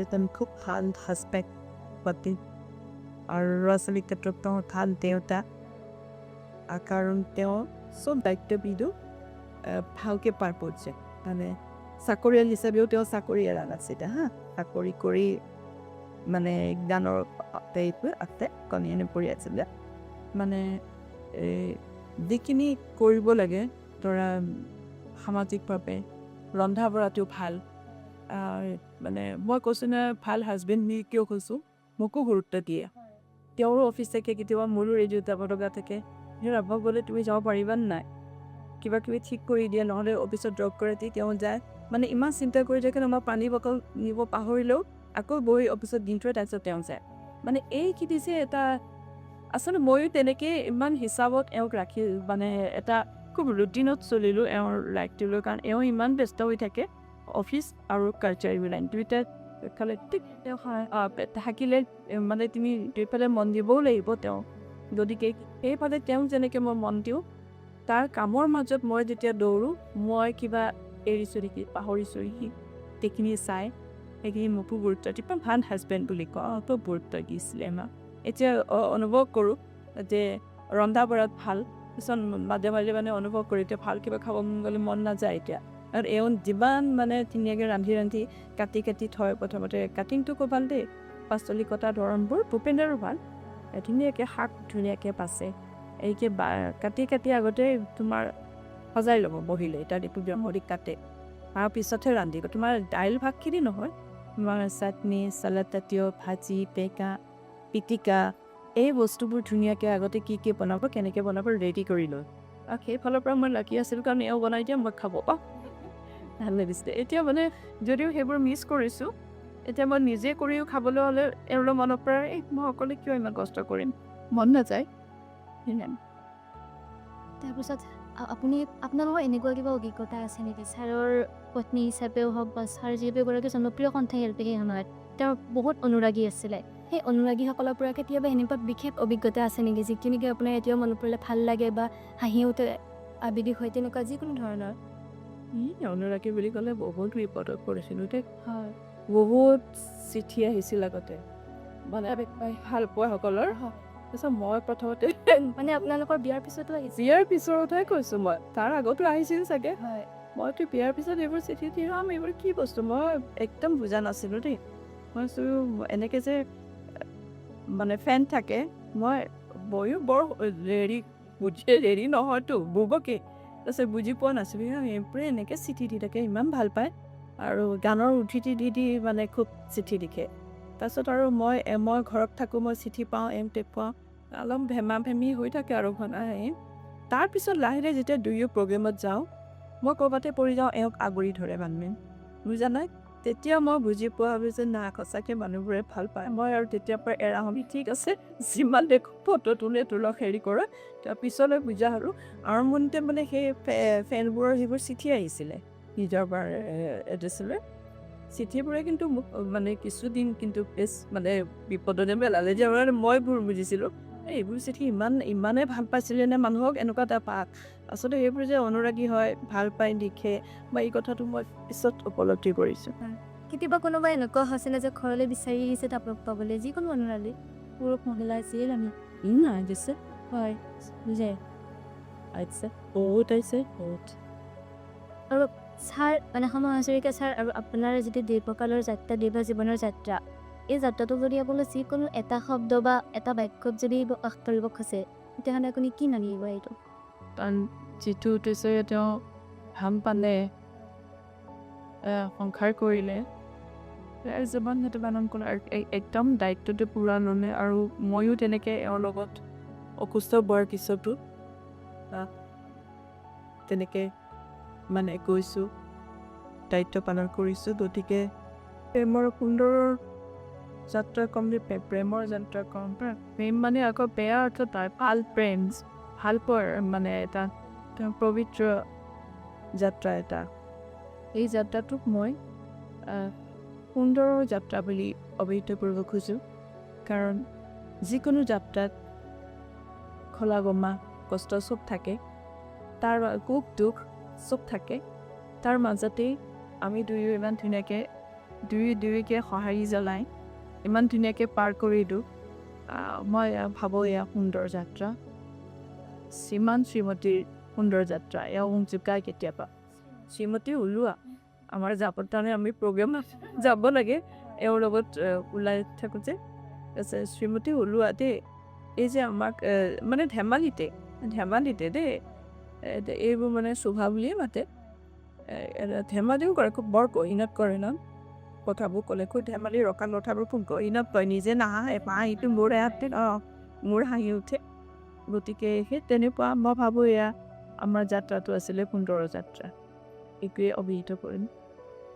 এজন খুব ভাল হাজবেণ্ড, পতি আৰু ল'ৰা ছোৱালীৰ ক্ষেত্ৰত তেওঁ ভাল দেউতা, কাৰণ তেওঁ চব দায়িত্ববিধো ভালকৈ পাৰ কৰিছে। মানে চাকৰিয়াল হিচাপেও তেওঁ চাকৰি এৰা নাছিলে, হা, চাকৰি কৰি মানে গানৰ হেৰিটো আছে কণী পৰি আছিলে। মানে এই যিখিনি কৰিব লাগে ধৰা সামাজিকভাৱে ৰন্ধা বঢ়াটো ভাল, মানে মই কৈছোঁ নহয় ভাল হাজবেণ্ড নি কিয় কৈছোঁ, মোকো গুৰুত্ব দিয়ে। তেওঁৰো অফিচ থাকে, কেতিয়াবা মোৰো ৰেডিঅ'ত যাব লগা থাকে। সেই গ'লে তুমি যাব পাৰিবানে নাই, কিবা কিবি ঠিক কৰি দিয়ে, নহ'লে অফিচত ড্ৰপ কৰে দি তেওঁ যায়। মানে ইমান চিন্তা কৰি থাকে, মই পানী বটল নিব পাহৰিলেও আকৌ বহি অফিচত দিনটোৱে তাৰপিছত তেওঁ যায়। মানে এইখিনি যে এটা আচলতে ময়ো তেনেকেই ইমান হিচাপত এওঁক ৰাখি মানে এটা খুব ৰুটিনত চলিলোঁ এওঁৰ লাইফটো লৈ, কাৰণ এওঁ ইমান ব্যস্ত হৈ থাকে অফিচ আৰু কালচাৰেল লাইন দুইটা খালে ঠিক তেওঁ থাকিলে মানে তুমি দুইফালে মন দিবও লাগিব তেওঁ। গতিকে সেইফালে তেওঁক যেনেকৈ মই মন দিওঁ, তাৰ কামৰ মাজত মই যেতিয়া দৌৰোঁ, মই কিবা এৰিছোঁ নেকি, পাহৰিছোঁ নেকি, সেইখিনি চাই সেইখিনি মোকো গুৰুত্ব দিয়ে। ভাল হাজবেণ্ড বুলি কওঁ, খুব গুৰুত্ব দিছিলে আমাক। এতিয়া অনুভৱ কৰোঁ যে ৰন্ধা বঢ়াত ভাল, কিছুমান মাজে মাজে মানে অনুভৱ কৰোঁ এতিয়া ভাল কিবা খাব মন গ'লে মন নাযায় এতিয়া। আৰু এওঁ যিমান মানে ধুনীয়াকৈ ৰান্ধি ৰান্ধি কাটি কাটি থয়, প্ৰথমতে কাটিংটো খুব ভাল দেই, পাচলি কটা ধৰণবোৰ ভূপেন্দ্ৰৰো ভাল, ধুনীয়াকৈ শাক ধুনীয়াকৈ বাছে, এইকে বা কাটি কাটি আগতে তোমাৰ সজাই ল'ব বহিলে, তাত একো কৰি কাটে, তাৰপিছতহে ৰান্ধিব। তোমাৰ দাইল ভাতখিনি নহয়, তোমাৰ চাটনি, চালাড জাতীয়, ভাজি, টেঙা, পিটিকা, এই বস্তুবোৰ ধুনীয়াকৈ আগতে কি কি বনাব, কেনেকৈ বনাব ৰেডি কৰি লয়। আৰু সেইফালৰ পৰা মই লাকি আছিলোঁ, কাৰণ এওঁ বনাই দিয়ে মই খাব পাওঁ, ভাল লাগিছিলে। এতিয়া মানে যদিও সেইবোৰ মিছ কৰিছোঁ, এতিয়া মই নিজে কৰিও খাবলৈ হ'লে এওঁলৈ মনত পৰে, এই মই অকলে কিয় ইমান কষ্ট কৰিম, মন নাযায়। তাৰপিছত আপুনি আপোনালোকৰ এনেকুৱা কিবা অভিজ্ঞতা আছে নেকি, ছাৰৰ পত্নী হিচাপেও হওক বা ছাৰ যিহেতু এগৰাকী জনপ্ৰিয় কণ্ঠশিল্পী, সেই সময়ত তেওঁৰ বহুত অনুৰাগী আছিলে, সেই অনুৰাগীসকলৰ পৰা কেতিয়াবা এনেকুৱা বিশেষ অভিজ্ঞতা আছে নেকি যিটো নেকি আপোনাৰ এতিয়াও মনত পৰিলে ভাল লাগে বা হাঁহি উঠে, আৱেগিক হয়, তেনেকুৱা যিকোনো ধৰণৰ? অনুৰাগী বুলি ক'লে বহুত বিপদত পৰিছিলোঁ দেই। হয়। বহুত চিঠি আহিছিল আগতে, মানে ভাল পোৱাসকলৰ। তাৰপিছত মই প্ৰথমতে মানে আপোনালোকৰ বিয়াৰ পিছতো আহিছিল? বিয়াৰ পিছৰ কথাই কৈছোঁ মই, তাৰ আগতো আহিছিল চাগে। হয়। মইতো বিয়াৰ পিছত এইবোৰ চিঠি দিয়াম, এইবোৰ কি বস্তু মই একদম বুজা নাছিলোঁ দেই। মই ভাবিছোঁ এনেকৈ যে মানে ফেন থাকে, ময়ো বৰ হেৰি বুজি হেৰি নহয়তো বুবকে, তাৰপিছত বুজি পোৱা নাছিলোঁ, এইবোৰে এনেকৈ চিঠি দি থাকে, ইমান ভাল পায় আৰু গানৰ উদ্ধৃতি দি দি মানে খুব চিঠি লিখে। তাৰপিছত আৰু মই ঘৰত থাকোঁ, মই চিঠি পাওঁ, এম টেপ পাওঁ, অলপ ভেমা ভেমি হৈ থাকে আৰু ঘনাই। তাৰপিছত লাহে লাহে যেতিয়া দুয়ো প্ৰগ্ৰেমত যাওঁ, মই ক'ৰবাতে পৰি যাওঁ, এওঁক আগুৰি ধৰে মানুহে, বুজা নাই। তেতিয়া মই বুজি পোৱা হ'লো যে না, সঁচাকৈ মানুহবোৰে ভাল পায়। মই আৰু তেতিয়াৰ পৰা এৰা হ'লো, ঠিক আছে, যিমান দেখোঁ ফটো তোলে তোলক হেৰি কৰে। তাৰ পিছলৈ বুজা হ'লো। আৰম্ভণিতে মানে সেই ফেনবোৰৰ যিবোৰ চিঠি আহিছিলে নিজৰ এড্ৰেছলৈ, চিঠিবোৰে কিন্তু মোক মানে কিছুদিন কিন্তু বেছ মানে বিপদতে পেলালে যে, মানে মই ভুল বুজিছিলোঁ, এইবোৰ চিঠি ইমানেই ভাল পাইছিলে নে মানুহক, এনেকুৱা এটা পাক। আচলতে সেইবোৰ যে অনুৰাগী হয়, ভাল পায় লিখে, মই এই কথাটো মই পিছত উপলব্ধি কৰিছোঁ। কেতিয়াবা কোনোবা এনেকুৱা হৈছেনে যে ঘৰলৈ বিচাৰি আহিছে আপোনাক পাবলৈ, যিকোনো অনুৰাগী, পুৰুষ মহিলা যিয়ে আমি? আহিছে। হয়, বুজে। আহিছে, বহুত আহিছে, বহুত। আৰু ছাৰ মানে সময় হাজৰিকা ছাৰ আৰু আপোনাৰ যিটো দীৰ্ঘকালৰ যাত্ৰা, দীৰ্ঘ জীৱনৰ যাত্ৰা, এই যাত্ৰাটো যদি আপুনি যিকোনো এটা শব্দ বা এটা বাক্যত যদি প্ৰকাশ কৰিব খোজে, তেতিয়াহ'লে আপুনি কি মানিব এইটো? কাৰণ যিটো উদ্দেশ্যেৰে তেওঁ ভাল পালে, সংসাৰ কৰিলে, জীৱন সেইটো পালন কৰিলে আৰু একদম দায়িত্বটো পূৰা ল'লে। আৰু ময়ো তেনেকৈ এওঁৰ লগত অসুস্থ হোৱাৰ পিছতো তেনেকৈ মানে গৈছোঁ, দায়িত্ব পালন কৰিছোঁ। গতিকে প্ৰেমৰ সুন্দৰ যাত্ৰা ক'ম যে প্ৰেমৰ যাত্ৰা ক'ম। প্ৰেম মানে আকৌ বেয়া অৰ্থত নহয়, ভাল প্ৰেম, ভাল পোৱাৰ মানে এটা তেওঁ পবিত্ৰ যাত্ৰা এটা। এই যাত্ৰাটোক মই সুন্দৰৰ যাত্ৰা বুলি অভিহিত কৰিব খোজোঁ, কাৰণ যিকোনো যাত্ৰাত খলা বমা কষ্ট চব থাকে, তাৰ সুখ দুখ চব থাকে। তাৰ মাজতেই আমি দুয়ো ইমান ধুনীয়াকৈ দুয়ো দুয়োকে সঁহাৰি জ্বলাই ইমান ধুনীয়াকৈ পাৰ কৰিলোঁ। মই ভাবোঁ এয়া সুন্দৰ যাত্ৰা, শ্ৰীমান শ্ৰীমতীৰ সুন্দৰ যাত্ৰা। এওঁ মোক জোকায় কেতিয়াবা, শ্ৰীমতী ওলোৱা, আমাৰ যাব তাৰমানে আমি প্ৰগ্ৰেম যাব লাগে, এওঁৰ লগত ওলাই থাকোঁ যে, তাৰপিছত শ্ৰীমতী ওলোৱা দেই, এই যে আমাক মানে ধেমালিতে ধেমালিতে দেই, এইবোৰ মানে শোভা বুলিয়ে মাতে, ধেমালিও কৰে, খুব বৰ গহীনত কৰে ন কথাবোৰ ক'লে, খুব ধেমালি ৰকা কথাবোৰ খুব গহীনত কয়, নিজে নাহাঁহে, হাঁহিটো মোৰ ইয়াতে মোৰ হাঁহি উঠে। গতিকে সেই তেনেকুৱা মই ভাবোঁ এয়া আমাৰ যাত্ৰাটো আছিলে সুন্দৰৰ যাত্ৰা, এইটোৱে অভিহিত কৰিম।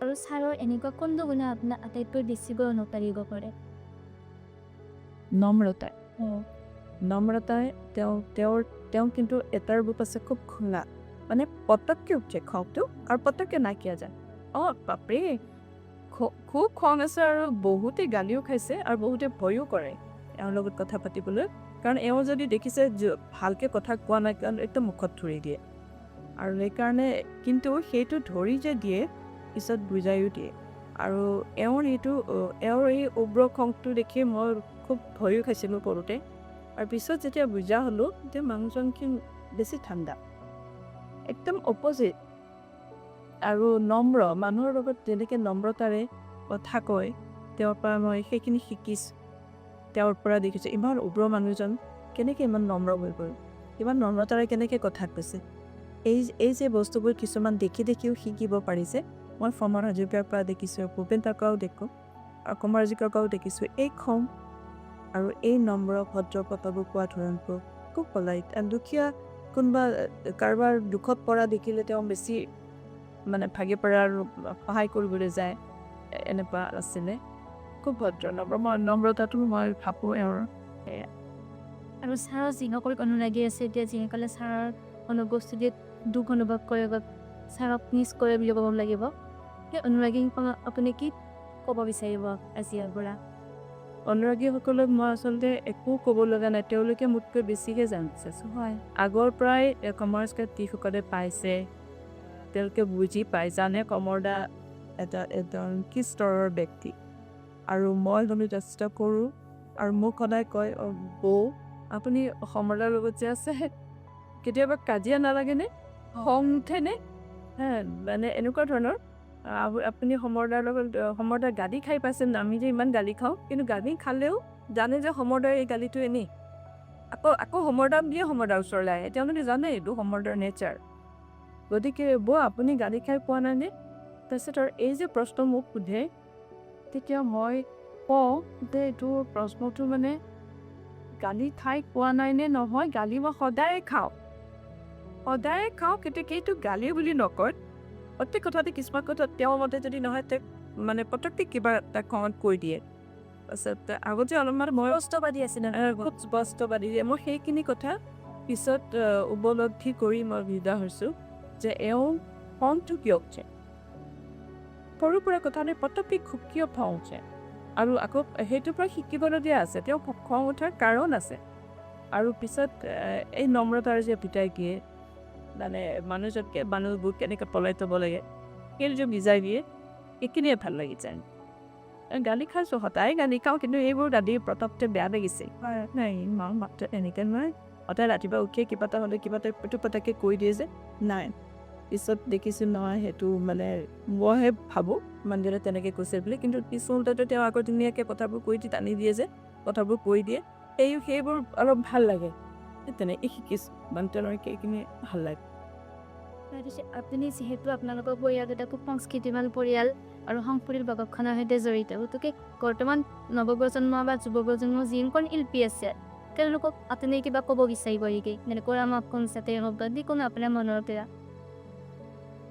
আৰু ছাৰৰ এনেকুৱা কোনটো গুণে আপোনাক আটাইতকৈ বেছিকৈ অনুপ্ৰাণিত কৰে? নম্ৰতাই। নম্ৰতাই তেওঁ তেওঁৰ তেওঁ কিন্তু এটাৰ ৰূপ আছে খুব খোলা, মানে পটককৈ উঠে খংটো আৰু পটককৈ নাইকিয়া যায়। অঁ বাপৰে, খুব খং আছে আৰু বহুতে গালিও খাইছে আৰু বহুতে ভয়ো কৰে এওঁৰ লগত কথা পাতিবলৈ, কাৰণ এওঁ যদি দেখিছে ভালকৈ কথা কোৱা নাই, কাৰণ একদম মুখত ধৰি দিয়ে আৰু সেইকাৰণে, কিন্তু সেইটো ধৰি যে দিয়ে পিছত বুজায়ো দিয়ে। আৰু এওঁৰ এইটো এওঁৰ এই উগ্ৰ খংটো দেখি মই খুব ভয়ো খাইছিলোঁ সৰুতে, আৰু পিছত যেতিয়া বুজা হ'লোঁ তেতিয়া মানুহজন কি বেছি ঠাণ্ডা, একদম অপজিট আৰু নম্ৰ, মানুহৰ লগত যেনেকৈ নম্ৰতাৰে কথা কয়, তেওঁৰ পৰা মই সেইখিনি শিকিছোঁ। তেওঁৰ পৰা দেখিছোঁ ইমান উগ্ৰ মানুহজন কেনেকৈ ইমান নম্ৰ হৈ গ'ল, ইমান নম্ৰতাৰে কেনেকৈ কথা কৈছে। এই এই যে বস্তুবোৰ কিছুমান দেখি দেখিও শিকিব পাৰিছে। মই সমৰ হাজৰিকাৰ পৰা দেখিছোঁ, ভূপেন দাৰ পৰাও দেখোঁ আৰু কমল হাজৰিকাৰ পৰাও দেখিছোঁ। এই খং আৰু এই নম্ৰ ভদ্ৰ কথাবোৰ কোৱা ধৰণবোৰ খুব পলাইট। আৰু দুখীয়া কোনোবা কাৰোবাৰ দুখত পৰা দেখিলে তেওঁ বেছি মানে ভাগি পৰা আৰু সহায় কৰিবলৈ যায়, এনেকুৱা আছিলে। খুব ভদ্ৰ নম্ৰ, মই নম্ৰতাটো মই ভাবোঁ এওঁৰ। আৰু ছাৰৰ যিসকল অনুৰাগী আছে এতিয়া, যিসকলে ছাৰৰ অনুপস্থিতিত দুখ অনুভৱ কৰে বা ছাৰক মিছ কৰে বুলি ক'ব লাগিব, সেই অনুৰাগীসকলক আপুনি কি ক'ব বিচাৰিব আজি ইয়াৰ পৰা? অনুৰাগীসকলক মই আচলতে একো ক'ব লগা নাই, তেওঁলোকে মোতকৈ বেছিহে জানিছে। হয়, আগৰ পৰাই কমাৰ্চ যিসকলে পাইছে তেওঁলোকে বুজি পায়, জানে কমৰদা এটা এজন কি স্তৰৰ ব্যক্তি। আৰু মই হ'লে চেষ্টা কৰোঁ, আৰু মোক সদায় কয়, বৌ আপুনি সমৰদাৰ লগত যে আছে কেতিয়াবা কাজিয়া নালাগেনে, খং উঠেনে, হে মানে এনেকুৱা ধৰণৰ। আপুনি সমৰদাৰ লগত সমৰদাৰ গালি খাই পাইছে, আমি যে ইমান গালি খাওঁ, কিন্তু গালি খালেও জানে যে সমৰদাৰ এই গালিটো এনেই, আকৌ আকৌ সমৰদা বুলিয়ে সমৰদাৰ ওচৰলৈ আহে, তেওঁলোকে জানে এইটো সমৰদাৰ নেচাৰ। গতিকে বৌ আপুনি গালি খাই পোৱা নাইনে? তাৰপিছত আৰু এই যে প্ৰশ্ন মোক সোধে, তেতিয়া মই কওঁ যে এইটো প্ৰশ্নটো মানে গালি খাই পোৱা নাইনে নহয়, গালি মই সদায়ে খাওঁ, সদায়ে খাওঁ, কিন্তু সেইটো গালি বুলি নকয়। প্ৰত্যেক কথাতে কিছুমান কথা তেওঁৰ মতে যদি নহয়, তেওঁক মানে পটককৈ কিবা এটা খঙত কৈ দিয়ে। তাৰপিছত আগতে অলপমান মই স্পষ্টবাদী আছিলে, খুব স্পষ্টবাদী, মই সেইখিনি কথা পিছত উপলব্ধি কৰি মই বুজা হৈছোঁ যে এওঁ খংটো কিয় উঠে, সৰুৰ পৰা কথা নাই পটককৈ খুব কিয় খং উঠে, আৰু আকৌ সেইটোৰ পৰা শিকিবলগীয়া আছে, তেওঁ খং উঠাৰ কাৰণ আছে। আৰু পিছত এই নম্ৰতাৰ যে পিতাই দিয়ে, মানে মানুহজনকে মানুহবোৰ কেনেকৈ পলাই থ'ব লাগে সেইটো যে বুজাই দিয়ে, সেইখিনিয়ে ভাল লাগি যায়। গালি খাইছোঁ, সদায় গালি খাওঁ, কিন্তু এইবোৰ গালি প্ৰতাপতে বেয়া লাগিছে। নাই মা মাত্ৰ এনেকৈ নহয়, সদায় ৰাতিপুৱা উঠিয়ে কিবা এটা হ'লে কিবা এটা এইটো পটককৈ কৈ দিয়ে যে নাই। পিছত দেখিছোঁ নহয় সেইটো মানে মইহে ভাবোঁ মানুহজনে তেনেকৈ কৈছে বুলি, কিন্তু পিছতেতো তেওঁ আকৌ ধুনীয়াকৈ কথাবোৰ কৈ দি টানি দিয়ে যে কথাবোৰ কৈ দিয়ে, সেইবোৰ অলপ ভাল লাগে। তেনেকৈ শিকিছোঁ মানুহজনৰ সেইখিনি ভাল লাগে। তাৰপিছত আপুনি যিহেতু আপোনালোকৰ পৰিয়াল এটা খুব সংস্কৃতিবান পৰিয়াল আৰু সংস্কৃতিৰ জগতখনৰ সৈতে জড়িত, গতিকে বৰ্তমান নৱপ্ৰজন্ম বা যুৱ প্ৰজন্ম যিসকল শিল্পী আছে তেওঁলোকক আপুনি কিবা ক'ব বিচাৰিব নেকি? যেনেকৈ আমাক কনচাৰ্টেই হওক বা যিকোনো আপোনাৰ মনৰ পৰা।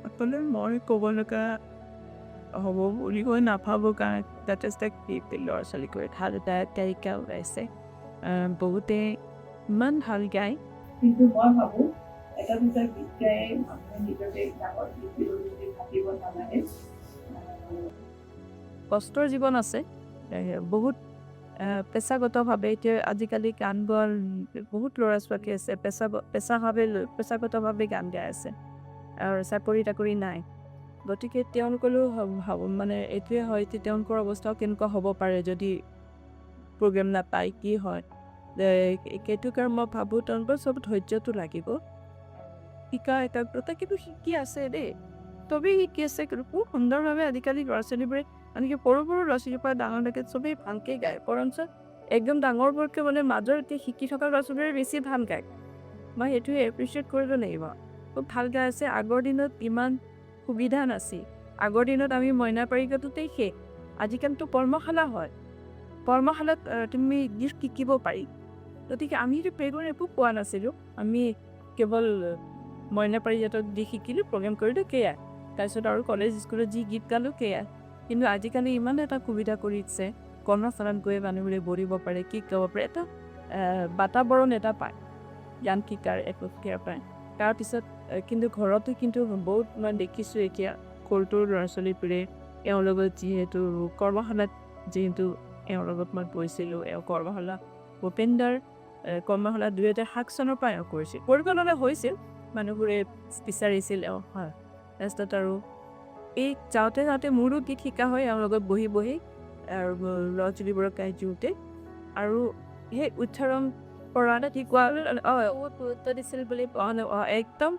আচলতে মই ক'ব লগা হ'ব বুলি কৈ নাভাবোঁ, কাৰণ যথেষ্ট ল'ৰা ছোৱালীক ভাল এটা তালিকা ওলাইছে, বহুতে ইমান ভাল গায়। কিন্তু মই ভাবোঁ এটা দুটা গীত গাই মানুহে নিজকে ডাঙৰ শিল্পী বুলি ভাবিব নালাগে। কষ্টৰ জীৱন আছে বহুত। পেছাগতভাৱে এতিয়া আজিকালি গান গোৱাৰ বহুত ল'ৰা ছোৱালী আছে, পেছাভাৱে পেছাগতভাৱে গান গাই আছে আৰু চাকৰি তাকৰি নাই। গতিকে তেওঁলোকলৈও মানে এইটোৱে হয় যে তেওঁলোকৰ অৱস্থাও কেনেকুৱা হ'ব পাৰে, যদি প্ৰগ্ৰেম নাপায় কি হয়। সেইটো কাৰণে মই ভাবোঁ তেওঁলোকৰ চব ধৈৰ্যটো লাগিব, শিকা একাগ্ৰতা। কিন্তু শিকি আছে দেই, চবেই শিকি আছে। কিন্তু খুব সুন্দৰভাৱে আজিকালি ল'ৰা ছোৱালীবোৰে, আনকি সৰু সৰু ল'ৰা ছোৱালীৰ পৰা ডাঙৰলৈকে চবেই ভালকৈ গায়। বৰঞ্চ একদম ডাঙৰবোৰতকৈ মানে মাজৰ এতিয়া শিকি থকা ল'ৰা ছোৱালীবোৰে বেছি ভাল গায়। মই সেইটোৱে এপ্ৰিচিয়েট কৰিব লাগিব, খুব ভাল গাই আছে। আগৰ দিনত ইমান সুবিধা নাছিল। আগৰ দিনত আমি মইনা পাৰিজাততেই শেষ। আজিকালিতো কৰ্মশালা হয়, কৰ্মশালাত তুমি গীত শিকিব পাৰি। গতিকে আমিতো প্ৰেগৰ একো পোৱা নাছিলোঁ। আমি কেৱল মইনা পাৰিজাতত দি শিকিলোঁ, প্ৰগ্ৰেম কৰিলোঁ, সেয়াই। তাৰপিছত আৰু কলেজ স্কুলত যি গীত গালোঁ সেয়াই। কিন্তু আজিকালি ইমান এটা সুবিধা কৰি দিছে, কৰ্মশালাত গৈ মানুহবোৰে বহিব পাৰে, গীত গাব পাৰে, এটা বাতাবৰণ এটা পায়, গান শিকাৰ একমস্ফিয়াৰ পায়। তাৰপিছত কিন্তু ঘৰতো কিন্তু বহুত মই দেখিছোঁ এতিয়া সৰু সৰু ল'ৰা ছোৱালীবোৰে এওঁৰ লগত, যিহেতু কৰ্মশালাত যিহেতু এওঁৰ লগত মই গৈছিলোঁ, এওঁ কৰ্মশালা ভূপেন্দাৰ কৰ্মশালা 2007 চনৰ পৰা এওঁ কৰিছিল। পৰিকল্পনা হৈছিল, মানুহবোৰে বিচাৰিছিল এওঁ, হয়। তাৰপিছত আৰু এই যাওঁতে যাওঁতে মোৰো গীত শিকা হয় এওঁৰ লগত বহি বহি আৰু ল'ৰা ছোৱালীবোৰক গাই দিওঁতে আৰু সেই উচ্চাৰণ কৰা শিকোৱা বহুত গুৰুত্ব দিছিল বুলি। অঁ, একদম।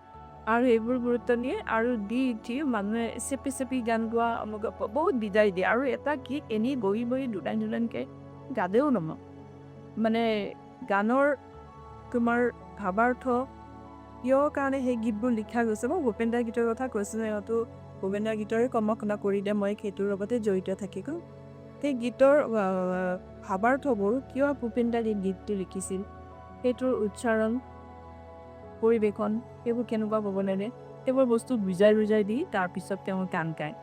আৰু এইবোৰ গুৰুত্ব দিয়ে আৰু দি উঠি মানুহে চেপি চেপি গান গোৱা অমুক বহুত বিদায় দিয়ে। আৰু এটা গীত এনেই বহি বহি দুলাইন দুলাইনকৈ গালেও নহয়, মানে গানৰ তোমাৰ ভাৱাৰ্থ কিয় কাৰণে সেই গীতবোৰ লিখা গৈছে। মই ভূপেন দাৰ গীতৰ কথা কৈছোঁ, সিহঁতো ভূপেন দাৰ গীতৰে কৰ্মশালা কৰি দিয়ে, মই সেইটোৰ লগতে জড়িত থাকি গ'ল। সেই গীতৰ ভাৱাৰ্থবোৰ, কিয় ভূপেন দাৰ এই গীতটো লিখিছিল, সেইটোৰ উচ্চাৰণ, পৰিৱেশন সেইবোৰ কেনেকুৱা হ'ব লাগে, সেইবোৰ বস্তু বুজাই বুজাই দি তাৰপিছত তেওঁ গান গায়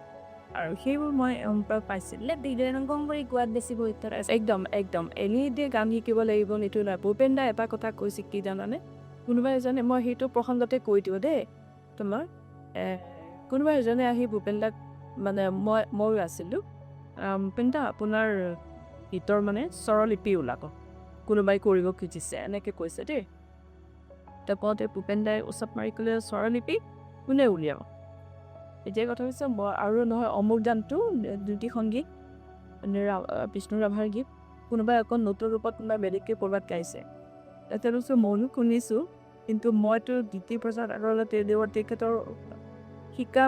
আৰু সেইবোৰ মই এওঁৰ পৰা পাইছিলোঁ। হৃদয়ংগম কৰি গোৱাত বেছি গুৰুত্ব। একদম একদম। এনেই দিয়ে গান শিকিব লাগিব সেইটো নহয়। ভূপেন দাই এটা কথা কৈছে কি জানানে? কোনোবা এজনে, মই সেইটো প্ৰসংগতে কৈ দিওঁ দেই তোমাৰ, কোনোবা এজনে আহি ভূপেন দাক, মানে ময়ো আছিলোঁ, "ভূপেন দা, আপোনাৰ গীতৰ মানে স্বৰলিপি ওলাব, কোনোবাই কৰিব খুজিছে," এনেকৈ কৈছে দেই। তা কওঁতে ভূপেন দাই উচাপ মাৰি ক'লে, "স্বৰলিপি কোনে উলিয়াব?" এতিয়া কথা হৈছে মই আৰু নহয়, অমুক গানটো জ্যোতি সংগীত বিষ্ণু ৰাভাৰ গীত কোনোবাই অকণ নতুন ৰূপত কোনোবাই বেলেগকৈ ক'ৰবাত গাইছে। তেওঁলোকে ময়ো শুনিছোঁ, কিন্তু মইতো জ্যোতিপ্ৰসাদ আগৰৱালা দেৱৰ তেখেতৰ শিকা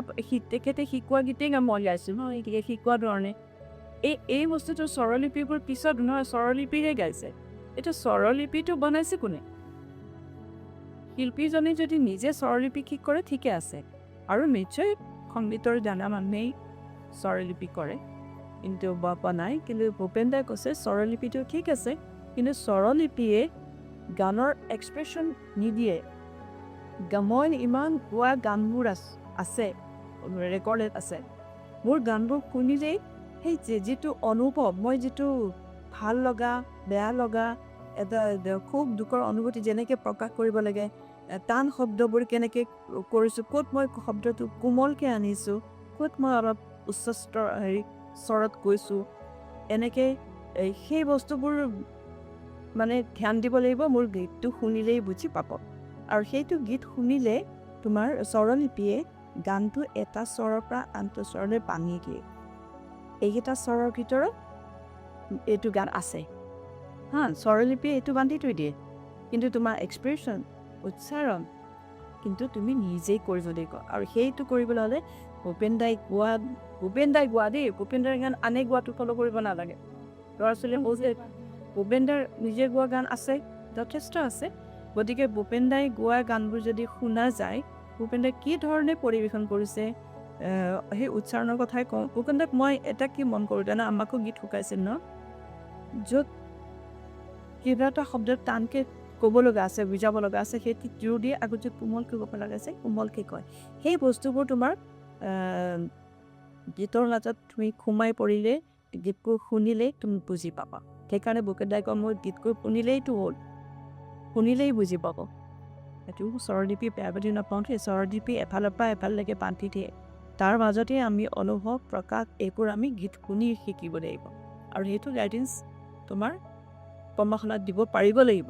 তেখেতে শিকোৱা গীতেই গান মই গাইছোঁ ন, শিকোৱা ধৰণে। এই এই বস্তুটো স্বৰলিপিবোৰ পিছত নহয়, স্বৰলিপিৰে গাইছে। এতিয়া স্বৰলিপিটো বনাইছে কোনে? শিল্পীজনে যদি নিজে স্বৰলিপি ঠিক কৰে ঠিকে আছে, আৰু নিশ্চয় সংগীতৰ জানা মানুহেই স্বৰলিপি কৰে, কিন্তু বনায়। কিন্তু ভূপেন দাই কৈছে স্বৰলিপিটো ঠিক আছে, কিন্তু স্বৰলিপিয়ে গানৰ এক্সপ্ৰেশ্যন নিদিয়ে। মই ইমান গোৱা গানবোৰ আছে, ৰেকৰ্ডেড আছে, মোৰ গানবোৰ শুনিলেই সেই যিটো অনুভৱ, মই যিটো ভাল লগা বেয়া লগা এটা সুখ দুখৰ অনুভূতি যেনেকৈ প্ৰকাশ কৰিব লাগে, টান শব্দবোৰ কেনেকৈ কৰিছোঁ, ক'ত মই শব্দটো কোমলকৈ আনিছোঁ, ক'ত মই অলপ উচ্চ স্তৰ হেৰি স্বৰত কৈছোঁ, এনেকৈ সেই বস্তুবোৰ মানে ধ্যান দিব লাগিব। মোৰ গীতটো শুনিলেই বুজি পাব। আৰু সেইটো গীত শুনিলে তোমাৰ স্বৰলিপিয়ে গানটো এটা স্বৰৰ পৰা আনটো স্বৰলৈ বান্ধি দিয়ে। এইকেইটা স্বৰৰ ভিতৰত এইটো গান আছে, হা, স্বৰলিপিয়ে এইটো বান্ধি থৈ দিয়ে। কিন্তু তোমাৰ এক্সপ্ৰেশ্যন, উচ্চাৰণ কিন্তু তুমি নিজেই কৰিব লাগিব। আৰু সেইটো কৰিবলৈ হ'লে ভূপেন দাই গোৱা দেই, ভূপেন দাৰ গান আনে গোৱাটো ফ'ল' কৰিব নালাগে। ল'ৰা ছোৱালীয়ে কৈছে ভূপেন দাৰ নিজে গোৱা গান আছে, যথেষ্ট আছে। গতিকে ভূপেন দাই গোৱা গানবোৰ যদি শুনা যায়, ভূপেন দাই কি ধৰণে পৰিৱেশন কৰিছে, সেই উচ্চাৰণৰ কথাই কওঁ। ভূপেন দাক মই এটা কি মন কৰোঁ জানা, আমাকো গীত শিকাইছিল ন, য'ত কিবা এটা শব্দ টানকৈ ক'ব লগা আছে, বুজাব লগা আছে, সেইটো জোৰ দিয়ে আগত য'ত কোমলকৈ ক'ব লগা আছে কোমলকৈ কয়। সেই বস্তুবোৰ তোমাৰ গীতৰ মাজত তুমি সোমাই পৰিলে, গীতবোৰ শুনিলেই তুমি বুজি পাবা। সেইকাৰণে ভূপেন দাই কয়, মোৰ গীতবোৰ শুনিলেইতো হ'ল, শুনিলেই বুজি পাব। সেইটো স্বৰলিপি বেয়া বুলি নাপাওঁ। সেই স্বৰলিপি এফালৰ পৰা এফাললৈকে বান্ধি দিয়ে, তাৰ মাজতে আমি অনুভৱ প্ৰকাশ এইবোৰ আমি গীত শুনি শিকিব লাগিব। আৰু সেইটো গাইডেঞ্চ তোমাৰ কৰ্মশালাত দিব পাৰিব লাগিব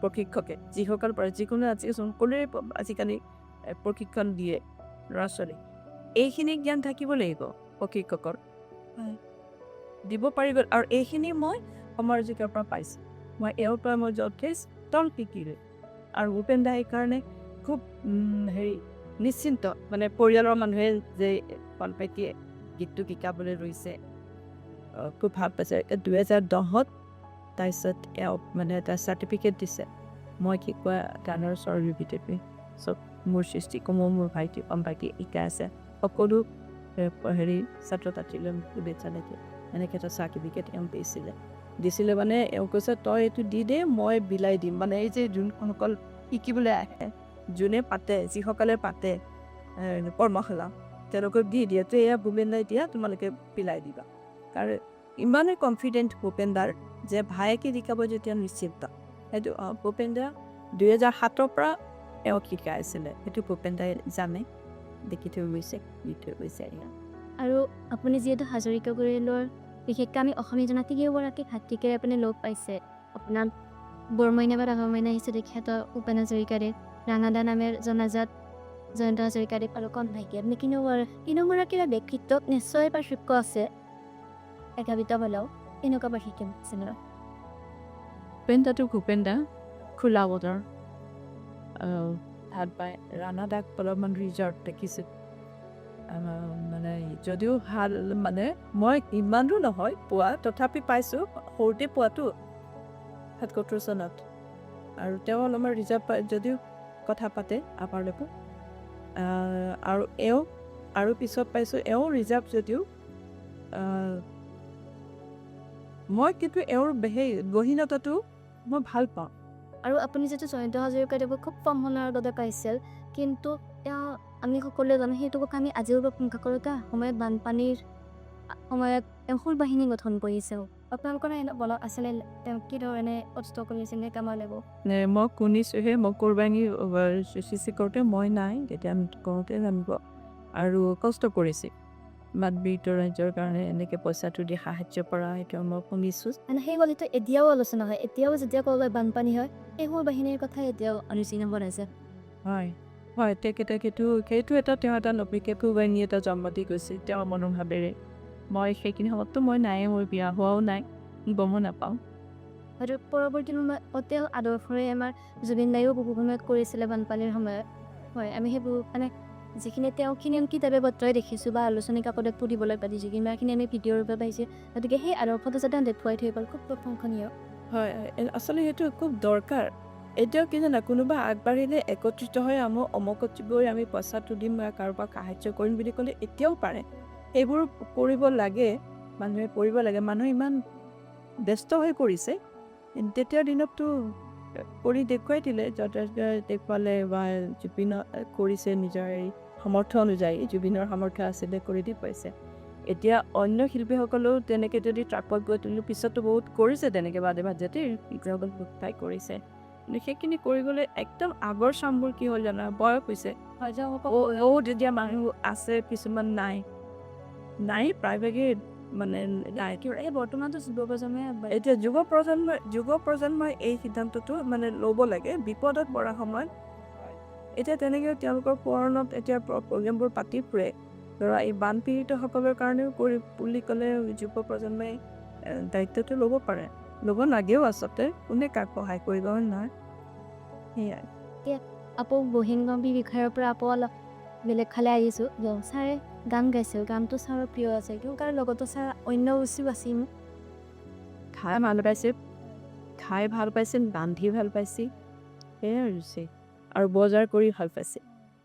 প্ৰশিক্ষকে, যিসকল পাৰে। যিকোনো আজি সকলোৰে আজিকালি প্ৰশিক্ষণ দিয়ে ল'ৰা ছোৱালীক, এইখিনি জ্ঞান থাকিব লাগিব প্ৰশিক্ষকৰ, দিব পাৰিব। আৰু এইখিনি মই সমৰজিতৰ পৰা পাইছোঁ। মই এওঁৰ পৰা মই যথেষ্ট শিকিলোঁ। আৰু ভূপেন দা সেইকাৰণে খুব হেৰি নিশ্চিন্ত, মানে পৰিয়ালৰ মানুহে যে কণভাইটিয়ে গীতটো শিকাবলৈ লৈছে, খুব ভাল পাইছে। 2010ত তাৰপিছত এওঁক মানে এটা চাৰ্টিফিকেট দিছে, মই শিকোৱা গানৰ স্বৰলিপিটোৱে চব মোৰ সৃষ্টিসমূহ মোৰ ভাইটি ভাইটি শিকাই আছে সকলো হেৰি ছাত্ৰ ছাত্ৰীলৈ শুভেচ্ছা লাগে। এনেকৈ এটা চাৰ্টিফিকেট এওঁ দিছিলে। মানে এওঁ কৈছে, তই এইটো দি দে, মই বিলাই দিম। মানে এই যে যোনসকল শিকিবলৈ আহে, যোনে পাতে, যিসকলে পাতে কৰ্মশালা, তেওঁলোকক দি দিয়ে যে এয়া ভূপেন দাই দিয়া, তোমালোকে বিলাই দিবা। কাৰণ ইমানেই কনফিডেণ্ট ভূপেন দাৰ যে ভায়েকে শিকাব যেতিয়া নিশ্চিন্ত। সেইটো ভূপেন দা 2007ৰ পৰা এওঁক শিকাই আছিলে, সেইটো ভূপেন দাই জানে, দেখি থৈ গৈছে, দি থৈ গৈছে। আৰু আপুনি যিহেতু হাজৰিকা পৰিয়ালৰ, বিশেষকৈ আমি অসমীয়া জনাত তিনিওগৰাকী ভাতৃকে আপুনি লগ পাইছে, আপোনাক বৰমইনা বা ডাঙৰ হিচাপে খ্যাত ভূপেন হাজৰিকাদেৱ, ৰাঙাদা নামেৰ জনাজাত জয়ন্ত হাজৰিকাদেৱ আৰু কণ ভাইটি, আপুনি তিনিওগৰাকীৰ ব্যক্তিত্বত নিশ্চয় পাৰ্থক্য আছে, একাবিত হ'লেও এনেকুৱা পাৰ্থক্য আছে ন? ভূপেন দাটো ভূপেন দা খোলা বতৰ ভাল পায়। ৰাণা দাক অলপমান ৰিজাৰ্ভ দেখিছোঁ, মানে যদিও ভাল, মানে মই ইমানো নহয় পোৱা, তথাপি পাইছোঁ, সৰুতে পোৱাটো 77 চনত। আৰু তেওঁ অলপমান ৰিজাৰ্ভ পায় যদিও কথা পাতে আমাৰ লগত। আৰু এওঁ আৰু পিছত পাইছোঁ, এওঁ ৰিজাৰ্ভ যদিও মই কিন্তু এওঁৰ সেই গহীনতাটো মই ভাল পাওঁ। আৰু আপুনি যিটো জয়ন্ত হাজৰিকাদেৱক খুব কম সময়ৰ বাবে পাইছিল, কিন্তু তেওঁ আমি সকলোৱে জানো, সেইটো কথা আমি আজিও প্ৰশংসা কৰোঁ, তেওঁ সময়ত বানপানীৰ সময়ত তেওঁ সুৰ বাহিনী গঠন কৰিছে। আপোনালোকৰ এনে মনত আছিলে তেওঁ কি ধৰণে কষ্ট কৰিছিল সেই কামৰ লাগিব? মই শুনিছোঁহে। মই কোৰবানী সৃষ্টি কৰোঁতে মই নাই, তেতিয়া আমি কৰোঁতে জানিব আৰু কষ্ট কৰিছে বানপীড়িত ৰাজ্যৰ কাৰণে, এনেকৈ পইচাটো দি সাহাৰ্য কৰা, সেইটো মই শুনিছোঁ। মানে সেই কথাটো এতিয়াও আলোচনা হয়, এতিয়াও যেতিয়া ক'ৰবাত বানপানী হয় সেই সুৰ বাহিনীৰ কথা এতিয়াও আলোচনা বনাইছে। হয় হয়, তেখেতে সেইটো এটা তেওঁ এটা নতুনকৈ বাহিনী এটা জন্ম দি গৈছে তেওঁৰ মনোভাৱেৰে। মই সেইখিনি সময়ততো মই নায়ে, মোৰ বিয়া হোৱাও নাই, গমো নাপাওঁ। হয়তো পৰৱৰ্তী সময়ত তেওঁ আদৰ্শৰে আমাৰ জুবিন দায়ো বহু সময়ত কৰিছিলে বানপানীৰ সময়ত। হয়, আমি সেইবোৰ মানে যিখিনি তেওঁখিনি আমি কিতাপে পত্ৰই দেখিছোঁ বা আলোচনী কাকতত পঢ়িবলৈ পাইছোঁ, কিমানখিনি আমি ভিডিঅ'ৰ ৰূপে পাইছোঁ, গতিকে সেই আদৰ্শটো যাতে দেখুৱাই থৈ গ'ল, খুব প্ৰশংসনীয়। হয়, আচলতে সেইটো খুব দৰকাৰ। এতিয়াও কি জানা, কোনোবা আগবাঢ়িলে একত্ৰিত হৈ আমি অমুকত গৈ আমি পইচাটো দিম বা কাৰোবাক সাহাৰ্য কৰিম বুলি ক'লে এতিয়াও পাৰে। সেইবোৰ কৰিব লাগে, মানুহে কৰিব লাগে। মানুহে ইমান ব্যস্ত হৈ পৰিছে, তেতিয়াৰ দিনততো কৰি দেখুৱাই দিলে, যথেষ্ট দেখুৱালে বা জুবিনৰ কৰিছে নিজৰ এই সামৰ্থ্য অনুযায়ী, জুবিনৰ সামৰ্থ্য আছিলে কৰি দেখুৱাইছে। এতিয়া অন্য শিল্পীসকলেও তেনেকৈ যদি ট্ৰাকত গৈ তুলি পিছতো বহুত কৰিছে তেনেকৈ, বাদে বাদে ঠাই কৰিছে। কিন্তু সেইখিনি কৰিবলৈ একদম আগৰ চামবোৰ কি হ'ল জানা, বয়স হৈছে বহুত, এতিয়া মানুহ আছে, কিছুমান নাই নাই, প্ৰায়ভাগেই মানে নাই। এই বৰ্তমানতো যুৱ প্ৰজন্মই এতিয়া যুৱ প্ৰজন্মই এই সিদ্ধান্তটো মানে ল'ব লাগে বিপদত পৰা সময়ত। এতিয়া তেনেকৈ তেওঁলোকৰ সোঁৱৰণত এতিয়া প্ৰগ্ৰেমবোৰ পাতি ফুৰে। ধৰা এই বানপীড়িতসকলৰ কাৰণেও কৰি বুলি ক'লে যুৱ প্ৰজন্মই দায়িত্বটো ল'ব পাৰে, ল'ব লাগেও আচলতে। কোনে কাক সহায় কৰিব, হয় নহয়? সেয়াই। আকৌ বহিংগমী বিষয়ৰ পৰা আকৌ অলপ বেলেগ ফালে আহিছোঁ। ছাৰে গান গাইছিল, গানটো ছাৰৰ প্ৰিয় আছে, কিন্তু তাৰ লগতো ছাৰ অন্য ৰুচিও আছিল। খাই ভাল পাইছিল, খাই ভাল পাইছিল, ৰান্ধি ভাল পাইছিল, সেয়াই ৰুচি। আৰু বজাৰ কৰি ভাল পাইছিল।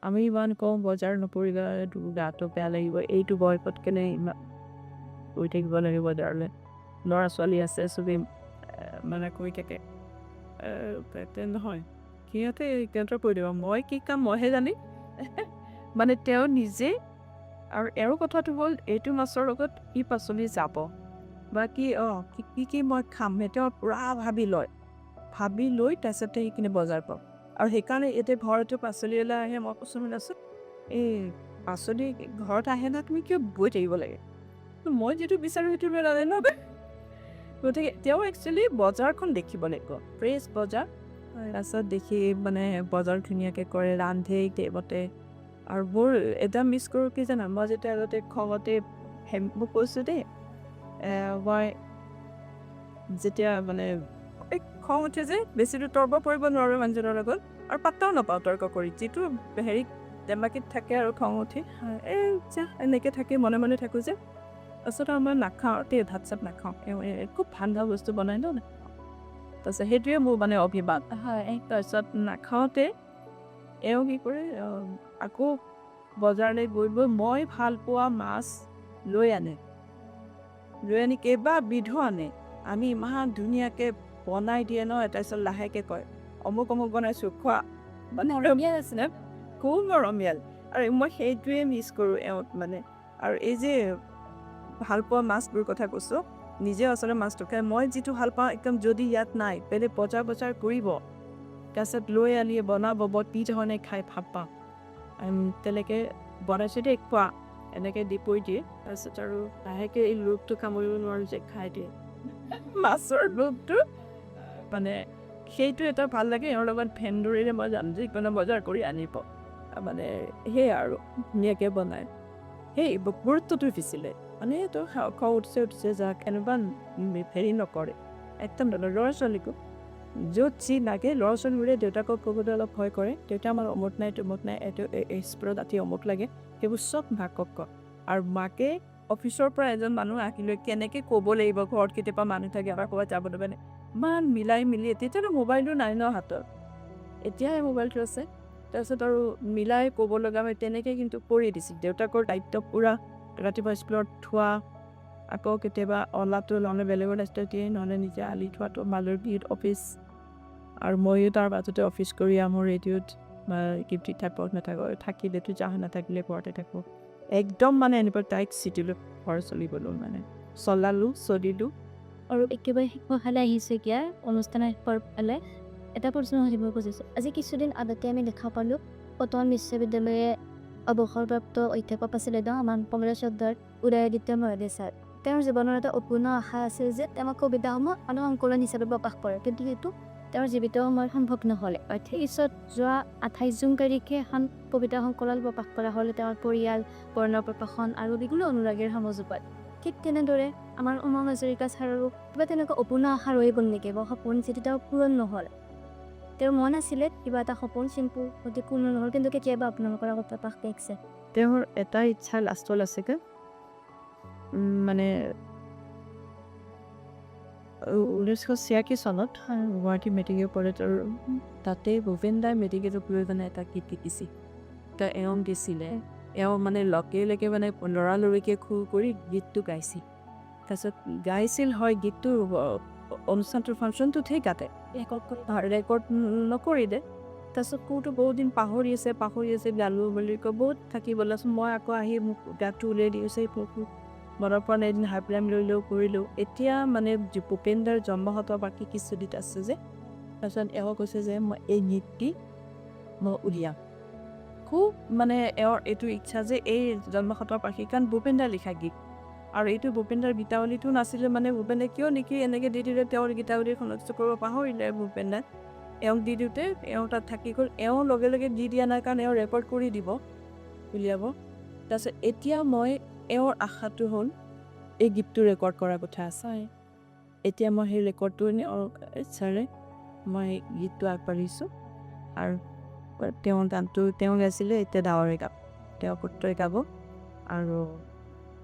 আমি ইমান কওঁ বজাৰ নকৰিবা, গাটো বেয়া লাগিব, এইটো বয়সত কেনে ইমান গৈ থাকিব লাগে বজাৰলৈ, ল'ৰা ছোৱালী আছে, চবেই মানে কৈ থাকে। নহয়, সিহঁতে সিহঁতৰ কৰি দিব, মই কি কাম মইহে জানিম। মানে তেওঁ নিজে আৰু এওঁৰ কথাটো হ'ল এইটো মাছৰ লগত কি পাচলি যাব বা কি কি কি মই খাম, সেইটো পূৰা ভাবি লয়। ভাবি লৈ তাৰপিছতে সেইখিনি বজাৰ পাওঁ। আৰু সেইকাৰণে এতিয়া ঘৰতো পাচলি ওলাই আহে, মই কৈছোঁ আছোঁ এই পাচলি ঘৰত আহে না, তুমি কিয় বৈ থাকিব লাগে, মই যিটো বিচাৰোঁ সেইটো লৈ নানে ন। গতিকে তেওঁ একচুৱেলি বজাৰখন দেখিব লাগিব, ফ্ৰেছ বজাৰ। তাৰপিছত দেখি মানে বজাৰ ধুনীয়াকৈ কৰে, ৰান্ধে টাইমতে। আৰু মোৰ এটা মিছ কৰোঁ কি জানা, মই যেতিয়া আগতে খঙতে মই কৈছোঁ দেই, মই যেতিয়া মানে এই খং উঠে যে বেছিটো তৰ্ক কৰিব নোৱাৰোঁ মানুহজনৰ লগত, আৰু পাত্তাও নাপাওঁ তৰ্ক কৰি, যিটো হেৰি দেমাকিত থাকে আৰু খং উঠি এই যা এনেকৈ থাকি মনে মনে থাকোঁ যে। তাৰপিছত আৰু মই নাখাওঁ দেই, ভাত চাত নাখাওঁ, খুব ভাল ভাল বস্তু বনাই ন, তাৰপিছত সেইটোৱে মোৰ মানে অভিমান। তাৰপিছত নাখাওঁতে এওঁ কি কৰে, আকৌ বজাৰলৈ গৈ গৈ মই ভাল পোৱা মাছ লৈ আনে, লৈ আনি কেইবাবিধো আনে, আমি ইমান ধুনীয়াকৈ বনাই দিয়ে নহয়। তাৰপিছত লাহেকৈ কয় অমুক অমুক বনাইছোঁ খোৱা, মানে মৰমীয়াল আছিলে, খুব মৰমীয়াল। আৰু মই সেইটোৱে মিছ কৰোঁ এওঁক মানে। আৰু এই যে ভাল পোৱা মাছবোৰ কথা কৈছোঁ, নিজে আচলতে মাছটো খাই মই যিটো ভাল পাওঁ একদম যদি ইয়াত নাই বেলেগ বজাৰ বজাৰ কৰিব, তাৰপিছত লৈ আনি বনাব, মই কি ধৰণে খাই ভাল পাওঁ তেনেকৈ বনাইছোঁ দেই খোৱা, এনেকৈ দি পৰি দিয়ে। তাৰপিছত আৰু লাহেকৈ এই লোভটো কামুৰিব নোৱাৰোঁ যে খাই দিয়ে মাছৰ লোভটো, মানে সেইটো এটা ভাল লাগে। এওঁৰ লগত ভেন্দুৰিৰে মই যাম যিকোনো বজাৰ কৰি আনিব, মানে সেয়াই আৰু ধুনীয়াকৈ বনায়। সেই গুৰুত্বটো দিছিলে, মানে এইটো খং উঠিছে উঠিছে যাক এনেকুৱা হেৰি নকৰে একদম। ল'ৰা ছোৱালীকো য'ত যি লাগে, ল'ৰা ছোৱালীবোৰে দেউতাকক ক'বলৈ অলপ ভয় কৰে, দেউতা আমাৰ অমুক নাই তমুক নাই, এইটো এই স্কুলত ৰাতি অমুক লাগে, সেইবোৰ চব মাকক কয়। আৰু মাকে অফিচৰ পৰা এজন মানুহ আহিলৈ কেনেকৈ ক'ব লাগিব, ঘৰত কেতিয়াবা মানুহ থাকে আমাৰ ক'ৰবাত যাবলৈ মানে ইমান মিলাই মিলি, তেতিয়াতো মোবাইলো নাই ন হাতত, এতিয়াহে মোবাইলটো আছে। তাৰপিছত আৰু মিলাই ক'ব লগা হয় তেনেকৈ, কিন্তু কৰি দিছিল দেউতাকৰ দায়িত্ব পূৰা। ৰাতিপুৱা স্কুলত থোৱা, আকৌ কেতিয়াবা অলাটো নহ'লে বেলেগৰ দায়িত্ব দিয়ে, নহ'লে নিজে আলি থোৱাটো, মালৰ বিহুত অফিচ, আৰু ময়ো তাৰ মাজতে অফিচ কৰি আহোঁ ৰেডিঅ'ত বা ডিউটিত থাকোঁ নাথাকোঁ, থাকিলেতো যাওঁ, নাথাকিলে ঘৰতে থাকোঁ। একদম মানে এনেকুৱা টাইট চিটিলত ঘৰ চলিবলৈ মানে চলালোঁ চলিলোঁ। আৰু একেবাৰে শেষৰ ফালে আহিছোঁ, এতিয়া অনুষ্ঠানৰ শেষৰ ফালে এটা প্ৰশ্ন সুধিব খুজিছোঁ। আজি কিছুদিন আগতে আমি দেখা পালোঁ কটন বিশ্ববিদ্যালয়ে অৱসৰপ্ৰাপ্ত অধ্যাপক আছিলে তেওঁ আমাৰ কমলা শ্ৰদ্ধাৰ উদয়াদিত্য মহাদেৱ ছাৰ। তেওঁৰ জীৱনৰ এটা অপূৰ্ণ আশা আছিল যে তেওঁৰ কবিতাসমূহ সংকলন হিচাপে প্ৰকাশ কৰে, কিন্তু সেইটো তেওঁৰ জীৱিত সময়ত সম্ভৱ নহ'লে। ঠিক পিছত যোৱা 28 জুন তাৰিখে এখন কবিতা সংকলন প্ৰকাশ কৰা হ'ল তেওঁৰ পৰিয়াল, বৰ্ণ প্ৰকাশন আৰু বিভিন্ন অনুৰাগীৰ সমযোগত। ঠিক তেনেদৰে আমাৰ উমা হাজৰিকা ছাৰৰো কিবা তেনেকুৱা অপূৰ্ণ আশা ৰৈ গ'ল নেকি বা সপোন যিটো তেওঁৰ পূৰণ নহ'ল? তেওঁৰ মন আছিলে কিবা এটা সপোন কিন্তু অতি পূৰ্ণ নহ'ল, কিন্তু কেতিয়াবা আপোনালোকৰ আগত প্ৰকাশ পাইছে। তেওঁৰ এটা ইচ্ছা লাষ্টত আছেগৈ, মানে 1986 চনত গুৱাহাটী মেডিকেল কলেজৰ তাতে ভূপেন দাই মেডিকেলক লৈ মানে এটা গীত লিখিছিল, ত এওঁ দিছিলে, এওঁ মানে লগে লগে মানে লৰালৰিকৈ সুৰ কৰি গীতটো গাইছিল। তাৰপিছত গাইছিল হয় গীতটো অনুষ্ঠানটোৰ ফাংচনটোতহে গাতে, ৰেকৰ্ড নকৰিলে। তাৰপিছত সুৰটো বহুত দিন পাহৰি আছে গালোঁ বুলি কৈ বহুত থাকিবলৈ, মই আকৌ আহি মোক গানটো উলিয়াই দি গৈছে, মনৰ পৰা এদিন হাৰমনিয়াম লৈ লৈ কৰিলোঁ। এতিয়া মানে ভূপেন দাৰ জন্মশতবাৰ্ষিকী কিছুদিন আছে যে, তাৰপিছত এওঁ কৈছে যে মই এই গীতটি মই উলিয়াম। খুব মানে এওঁৰ এইটো ইচ্ছা যে এই জন্মশতবাৰ্ষিকী, কাৰণ ভূপেন দাৰ লিখা গীত, আৰু এইটো ভূপেন দাৰ গীতাৱলীটো নাছিলে, মানে ভূপেন দাই কিয় নেকি এনেকৈ দি দিলে, তেওঁৰ গীতাৱলী সংৰক্ষণ কৰিব পাহৰিলে ভূপেন দাই, এওঁক দি দিওঁতে এওঁ তাত থাকি গ'ল। এওঁ লগে লগে দি দিয়া নাই, কাৰণ এওঁ ৰেকৰ্ড কৰি দিব উলিয়াব। তাৰপিছত এতিয়া মই এওঁৰ আশাটো হ'ল এই গীতটো ৰেকৰ্ড কৰাৰ কথা আছে। এতিয়া মই সেই ৰেকৰ্ডটো ইচ্ছাৰে মই গীতটো আগবাঢ়িছোঁ, আৰু তেওঁৰ গানটো তেওঁ গাইছিলে, এতিয়া ডাৱৰে গাব, তেওঁ পুত্ৰই গাব। আৰু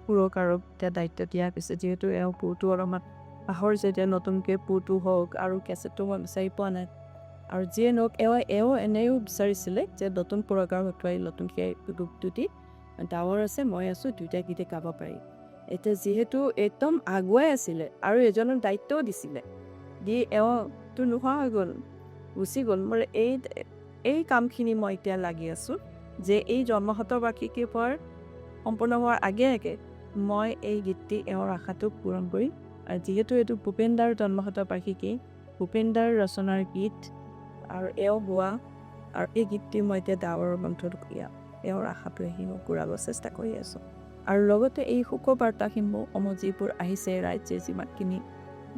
সুৰকাৰক এতিয়া দায়িত্ব দিয়া হৈছে, যিহেতু এওঁ সুৰটো অলপমান পাহৰিছে, এতিয়া নতুনকৈ সুৰটো হওক আৰু কেছেটটো মই বিচাৰি পোৱা নাই। আৰু যিয়ে নহওক এওঁ এনেও বিচাৰিছিলে যে নতুন সুৰকাৰ হতুৱাই নতুনকৈ গ্ৰুপটো দি ডাৱৰ আছে মই আছোঁ দুয়োটা গীতে গাব পাৰি। এতিয়া যিহেতু একদম আগুৱাই আছিলে আৰু এজনক দায়িত্বও দিছিলে, দি এওঁতো নোহোৱা হৈ গ'ল, গুচি গ'ল। মোৰ এই কামখিনি মই এতিয়া লাগি আছোঁ যে এই জন্মশতবাৰ্ষিকীৰ পৰা সম্পূৰ্ণ হোৱাৰ আগে আগে মই এই গীতটি এওঁৰ আশাটো পূৰণ কৰি, আৰু যিহেতু এইটো ভূপেনদাৰ জন্মশতবাৰ্ষিকী, ভূপেনদাৰ ৰচনাৰ গীত আৰু এওঁ গোৱা, আৰু এই গীতটি মই এতিয়া ডাৱৰৰ কণ্ঠত এওঁৰ আশাটো আহি মই পূৰাব চেষ্টা কৰি আছোঁ। আৰু লগতে এই শোকবাৰ্তাসমূহ যিবোৰ আহিছে, ৰাইজে যিমানখিনি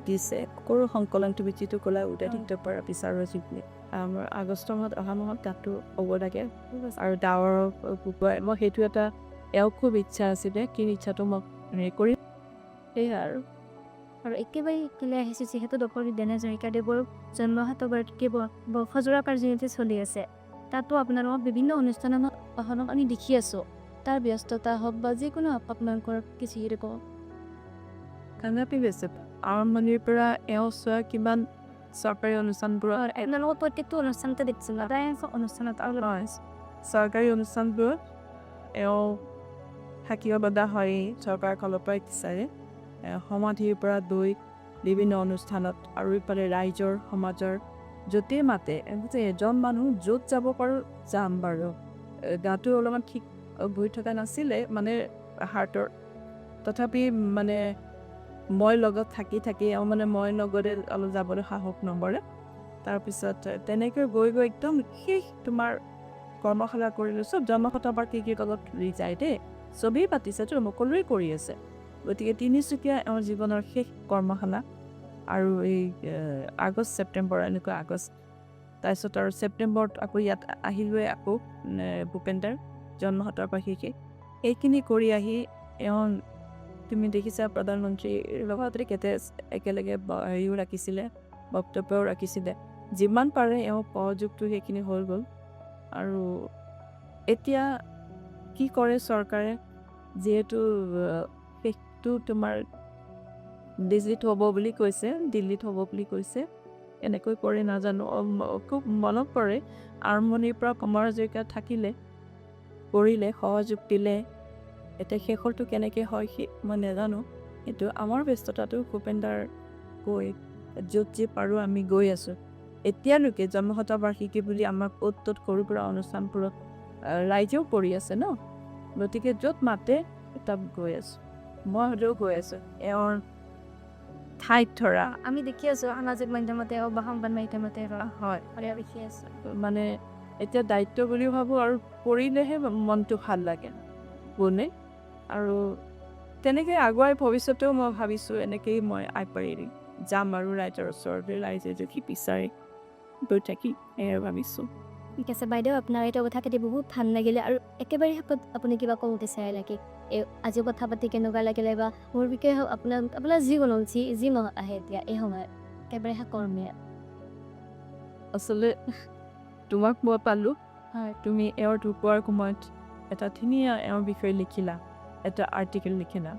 দিছে, সকলো সংকলন, তুমি যিটো ক'লা উদয়াদিত্য পৰা বিচাৰৰ যিখিনি আমাৰ আগষ্ট মাহত, অহা মাহত তাতো হ'ব লাগে। আৰু ডাৱৰৰ মই সেইটো এটা এওঁ খুব ইচ্ছা আছিলে, কি ইচ্ছাটো মই হেৰি কৰিম, সেয়াই আৰু। আৰু একেবাৰে শেষলৈ আহিছোঁ, যিহেতু ডক্টৰ ভূপেন হাজৰিকাদেৱৰ জন্ম শতবাৰ্ষিকী বৰ্ষজোৰা কাৰ্যসূচী চলি আছে, তাতো আপোনালোকক বিভিন্ন অনুষ্ঠানত আমি দেখি আছোঁ। তাৰ ব্যস্ততা হওক বা যিকোনো আপোনালোকৰ কিছু কওঁ। সাংঘাতিক হৈছে। আৰম্ভণিৰ পৰা এওঁ চোৱা কিমান চৰকাৰী অনুষ্ঠানবোৰত, আপোনালোকৰ প্ৰত্যেকটো অনুষ্ঠানতে দেখিছোঁ, প্ৰায় অনুষ্ঠানত আৰু চৰকাৰী অনুষ্ঠানবোৰত এওঁ থাকিব লগা হয়েই, চৰকাৰৰ ফালৰ পৰাই বিচাৰে। সমাধিৰ পৰা দৈ বিভিন্ন অনুষ্ঠানত আৰু ইফালে ৰাইজৰ সমাজৰ য'তেই মাতে, যে এজন মানুহ য'ত যাব পাৰোঁ যাম বাৰু। গাটো অলপমান ঠিক হৈ থকা নাছিলে, মানে হাৰ্টৰ, তথাপি মানে মই লগত থাকি থাকি এওঁ মানে মই নগ'লে অলপ যাবলৈ সাহস নকৰে। তাৰপিছত তেনেকৈ গৈ গৈ একদম শেষ তোমাৰ কৰ্মশালা কৰিলোঁ, চব জন্মশতবাৰ্ষিকীৰ তলত যায় দেই, চবেই পাতিছেতো, সকলোৱে কৰি আছে। গতিকে তিনিচুকীয়া এওঁৰ জীৱনৰ শেষ কৰ্মশালা। আৰু এই আগষ্ট ছেপ্টেম্বৰ এনেকুৱা আগষ্ট, তাৰপিছত আৰু ছেপ্টেম্বৰত আকৌ ইয়াত আহিলোৱে আকৌ ভূপেনদাৰ জন্মশতবাৰ্ষিকী। এইখিনি কৰি আহি এওঁ তুমি দেখিছা প্ৰধানমন্ত্ৰীৰ লগত কেতিয়া একেলগে হেৰিও ৰাখিছিলে, বক্তব্যও ৰাখিছিলে। যিমান পাৰে এওঁ সহযোগটো সেইখিনি হৈ গ'ল। আৰু এতিয়া কি কৰে চৰকাৰে, যিহেতু শেষটো তোমাৰ দিল্লীত হ'ব বুলি কৈছে, দিল্লীত হ'ব বুলি কৈছে, এনেকৈ কৰে নাজানো। খুব মনত পৰে আৰম্ভণিৰ পৰা কুমাৰ হাজৰিকা থাকিলে, কৰিলে, সহযোগ দিলে। এতিয়া শেষৰটো কেনেকৈ হয় সেই মই নাজানো, কিন্তু আমাৰ ব্যস্ততাটো ভূপেনদাৰ গৈ য'ত যি পাৰোঁ আমি গৈ আছোঁ। এতিয়ালৈকে জন্মশতবাৰ্ষিকী বুলি আমাক অ'ত ত'ত সৰু সুৰা অনুষ্ঠানবোৰত ৰাইজেও কৰি আছে ন, গতিকে য'ত মাতে তাত গৈ আছোঁ, মই হ'লেও গৈ আছোঁ এওঁৰ ঠাইত ধৰা। আমি দেখি আছোঁ সামাজিক মাধ্যমতে হওক বা সংবাদ মাধ্যমতে হওক, হয়, দেখি আছোঁ। মানে এতিয়া দায়িত্ব বুলিও ভাবোঁ, আৰু কৰিলেহে মনটো ভাল লাগে গ'লে। আৰু তেনেকৈ আগুৱাই ভৱিষ্যতেও মই ভাবিছোঁ এনেকেই মই আগবাঢ়ি যাম আৰু ৰাইজৰ ওচৰতে, ৰাইজে যদি বিচাৰে গৈ থাকি, সেয়াই ভাবিছোঁ। ঠিক আছে বাইদেউ, আপোনাৰ এইটো কথা পাতি বহুত ভাল লাগিলে। আৰু একেবাৰে শেষত আপুনি কিবা ক'ব বিচাৰে নেকি? এই আজি কথা পাতি কেনেকুৱা লাগিলে বা মোৰ বিষয়ে হওক, আপোনাৰ যিকোনো যি মনত আহে এতিয়া এই সময়ত, একেবাৰে শেষকৰ্মীয়া। আচলতে তোমাক মই পালোঁ, তুমি এওঁৰ ঢুকোৱাৰ সময়ত এটা ধুনীয়া এওঁৰ বিষয়ে লিখিলা, এটা আৰ্টিকেল লিখিলা,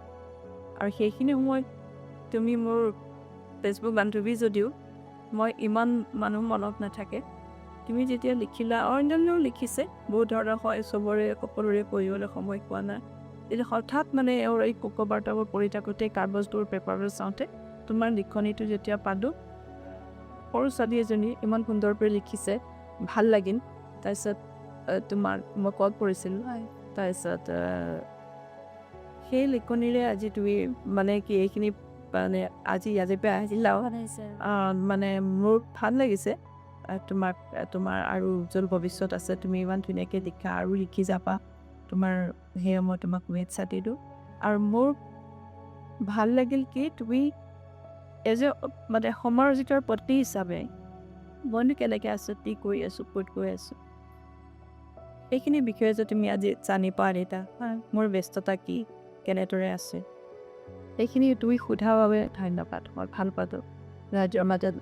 আৰু সেইখিনি সময়ত তুমি মোৰ ফেচবুক বান্ধৱী যদিও মই ইমান মানুহ মনত নাথাকে, তুমি যেতিয়া লিখিলা, অন্যান্যও লিখিছে, বহুত ধৰণৰ হয়, চবৰে সকলোৰে পঢ়িবলৈ সময় পোৱা নাই। তেতিয়া হঠাৎ মানে এওঁৰ এই শোকবাৰ্তাবোৰ পঢ়ি থাকোঁতে কাগজবোৰ পেপাৰবোৰ চাওঁতে তোমাৰ লিখনিটো যেতিয়া পালোঁ, সৰু ছোৱালী এজনী ইমান সুন্দৰকৈ লিখিছে, ভাল লাগিল। তাৰপিছত তোমাৰ মই কল কৰিছিলোঁ, তাৰপিছত সেই লিখনিৰে আজি তুমি মানে কি এইখিনি মানে আজি ইয়াৰে পৰা আহিলাও, মানে মোৰ ভাল লাগিছে। তোমাক তোমাৰ আৰু উজ্জ্বল ভৱিষ্যত আছে, তুমি ইমান ধুনীয়াকৈ লিখা আৰু লিখি যাবা, তোমাৰ সেয়া মই তোমাক শুভেচ্ছা দিলোঁ। আৰু মোৰ ভাল লাগিল কি তুমি এজ এ মানে সমালোচিতৰ পত্নী হিচাপে মইনো কেনেকৈ আছোঁ, কি কৰি আছোঁ, ক'ত গৈ আছোঁ, এইখিনি বিষয়ে যে তুমি আজি জানি পাৰিলা, মোৰ ব্যস্ততা কি, কেনেদৰে আছে, সেইখিনি তুমি সোধাৰ বাবে ধন্যবাদ। মই ভাল পালোঁ ৰাইজৰ মাজত।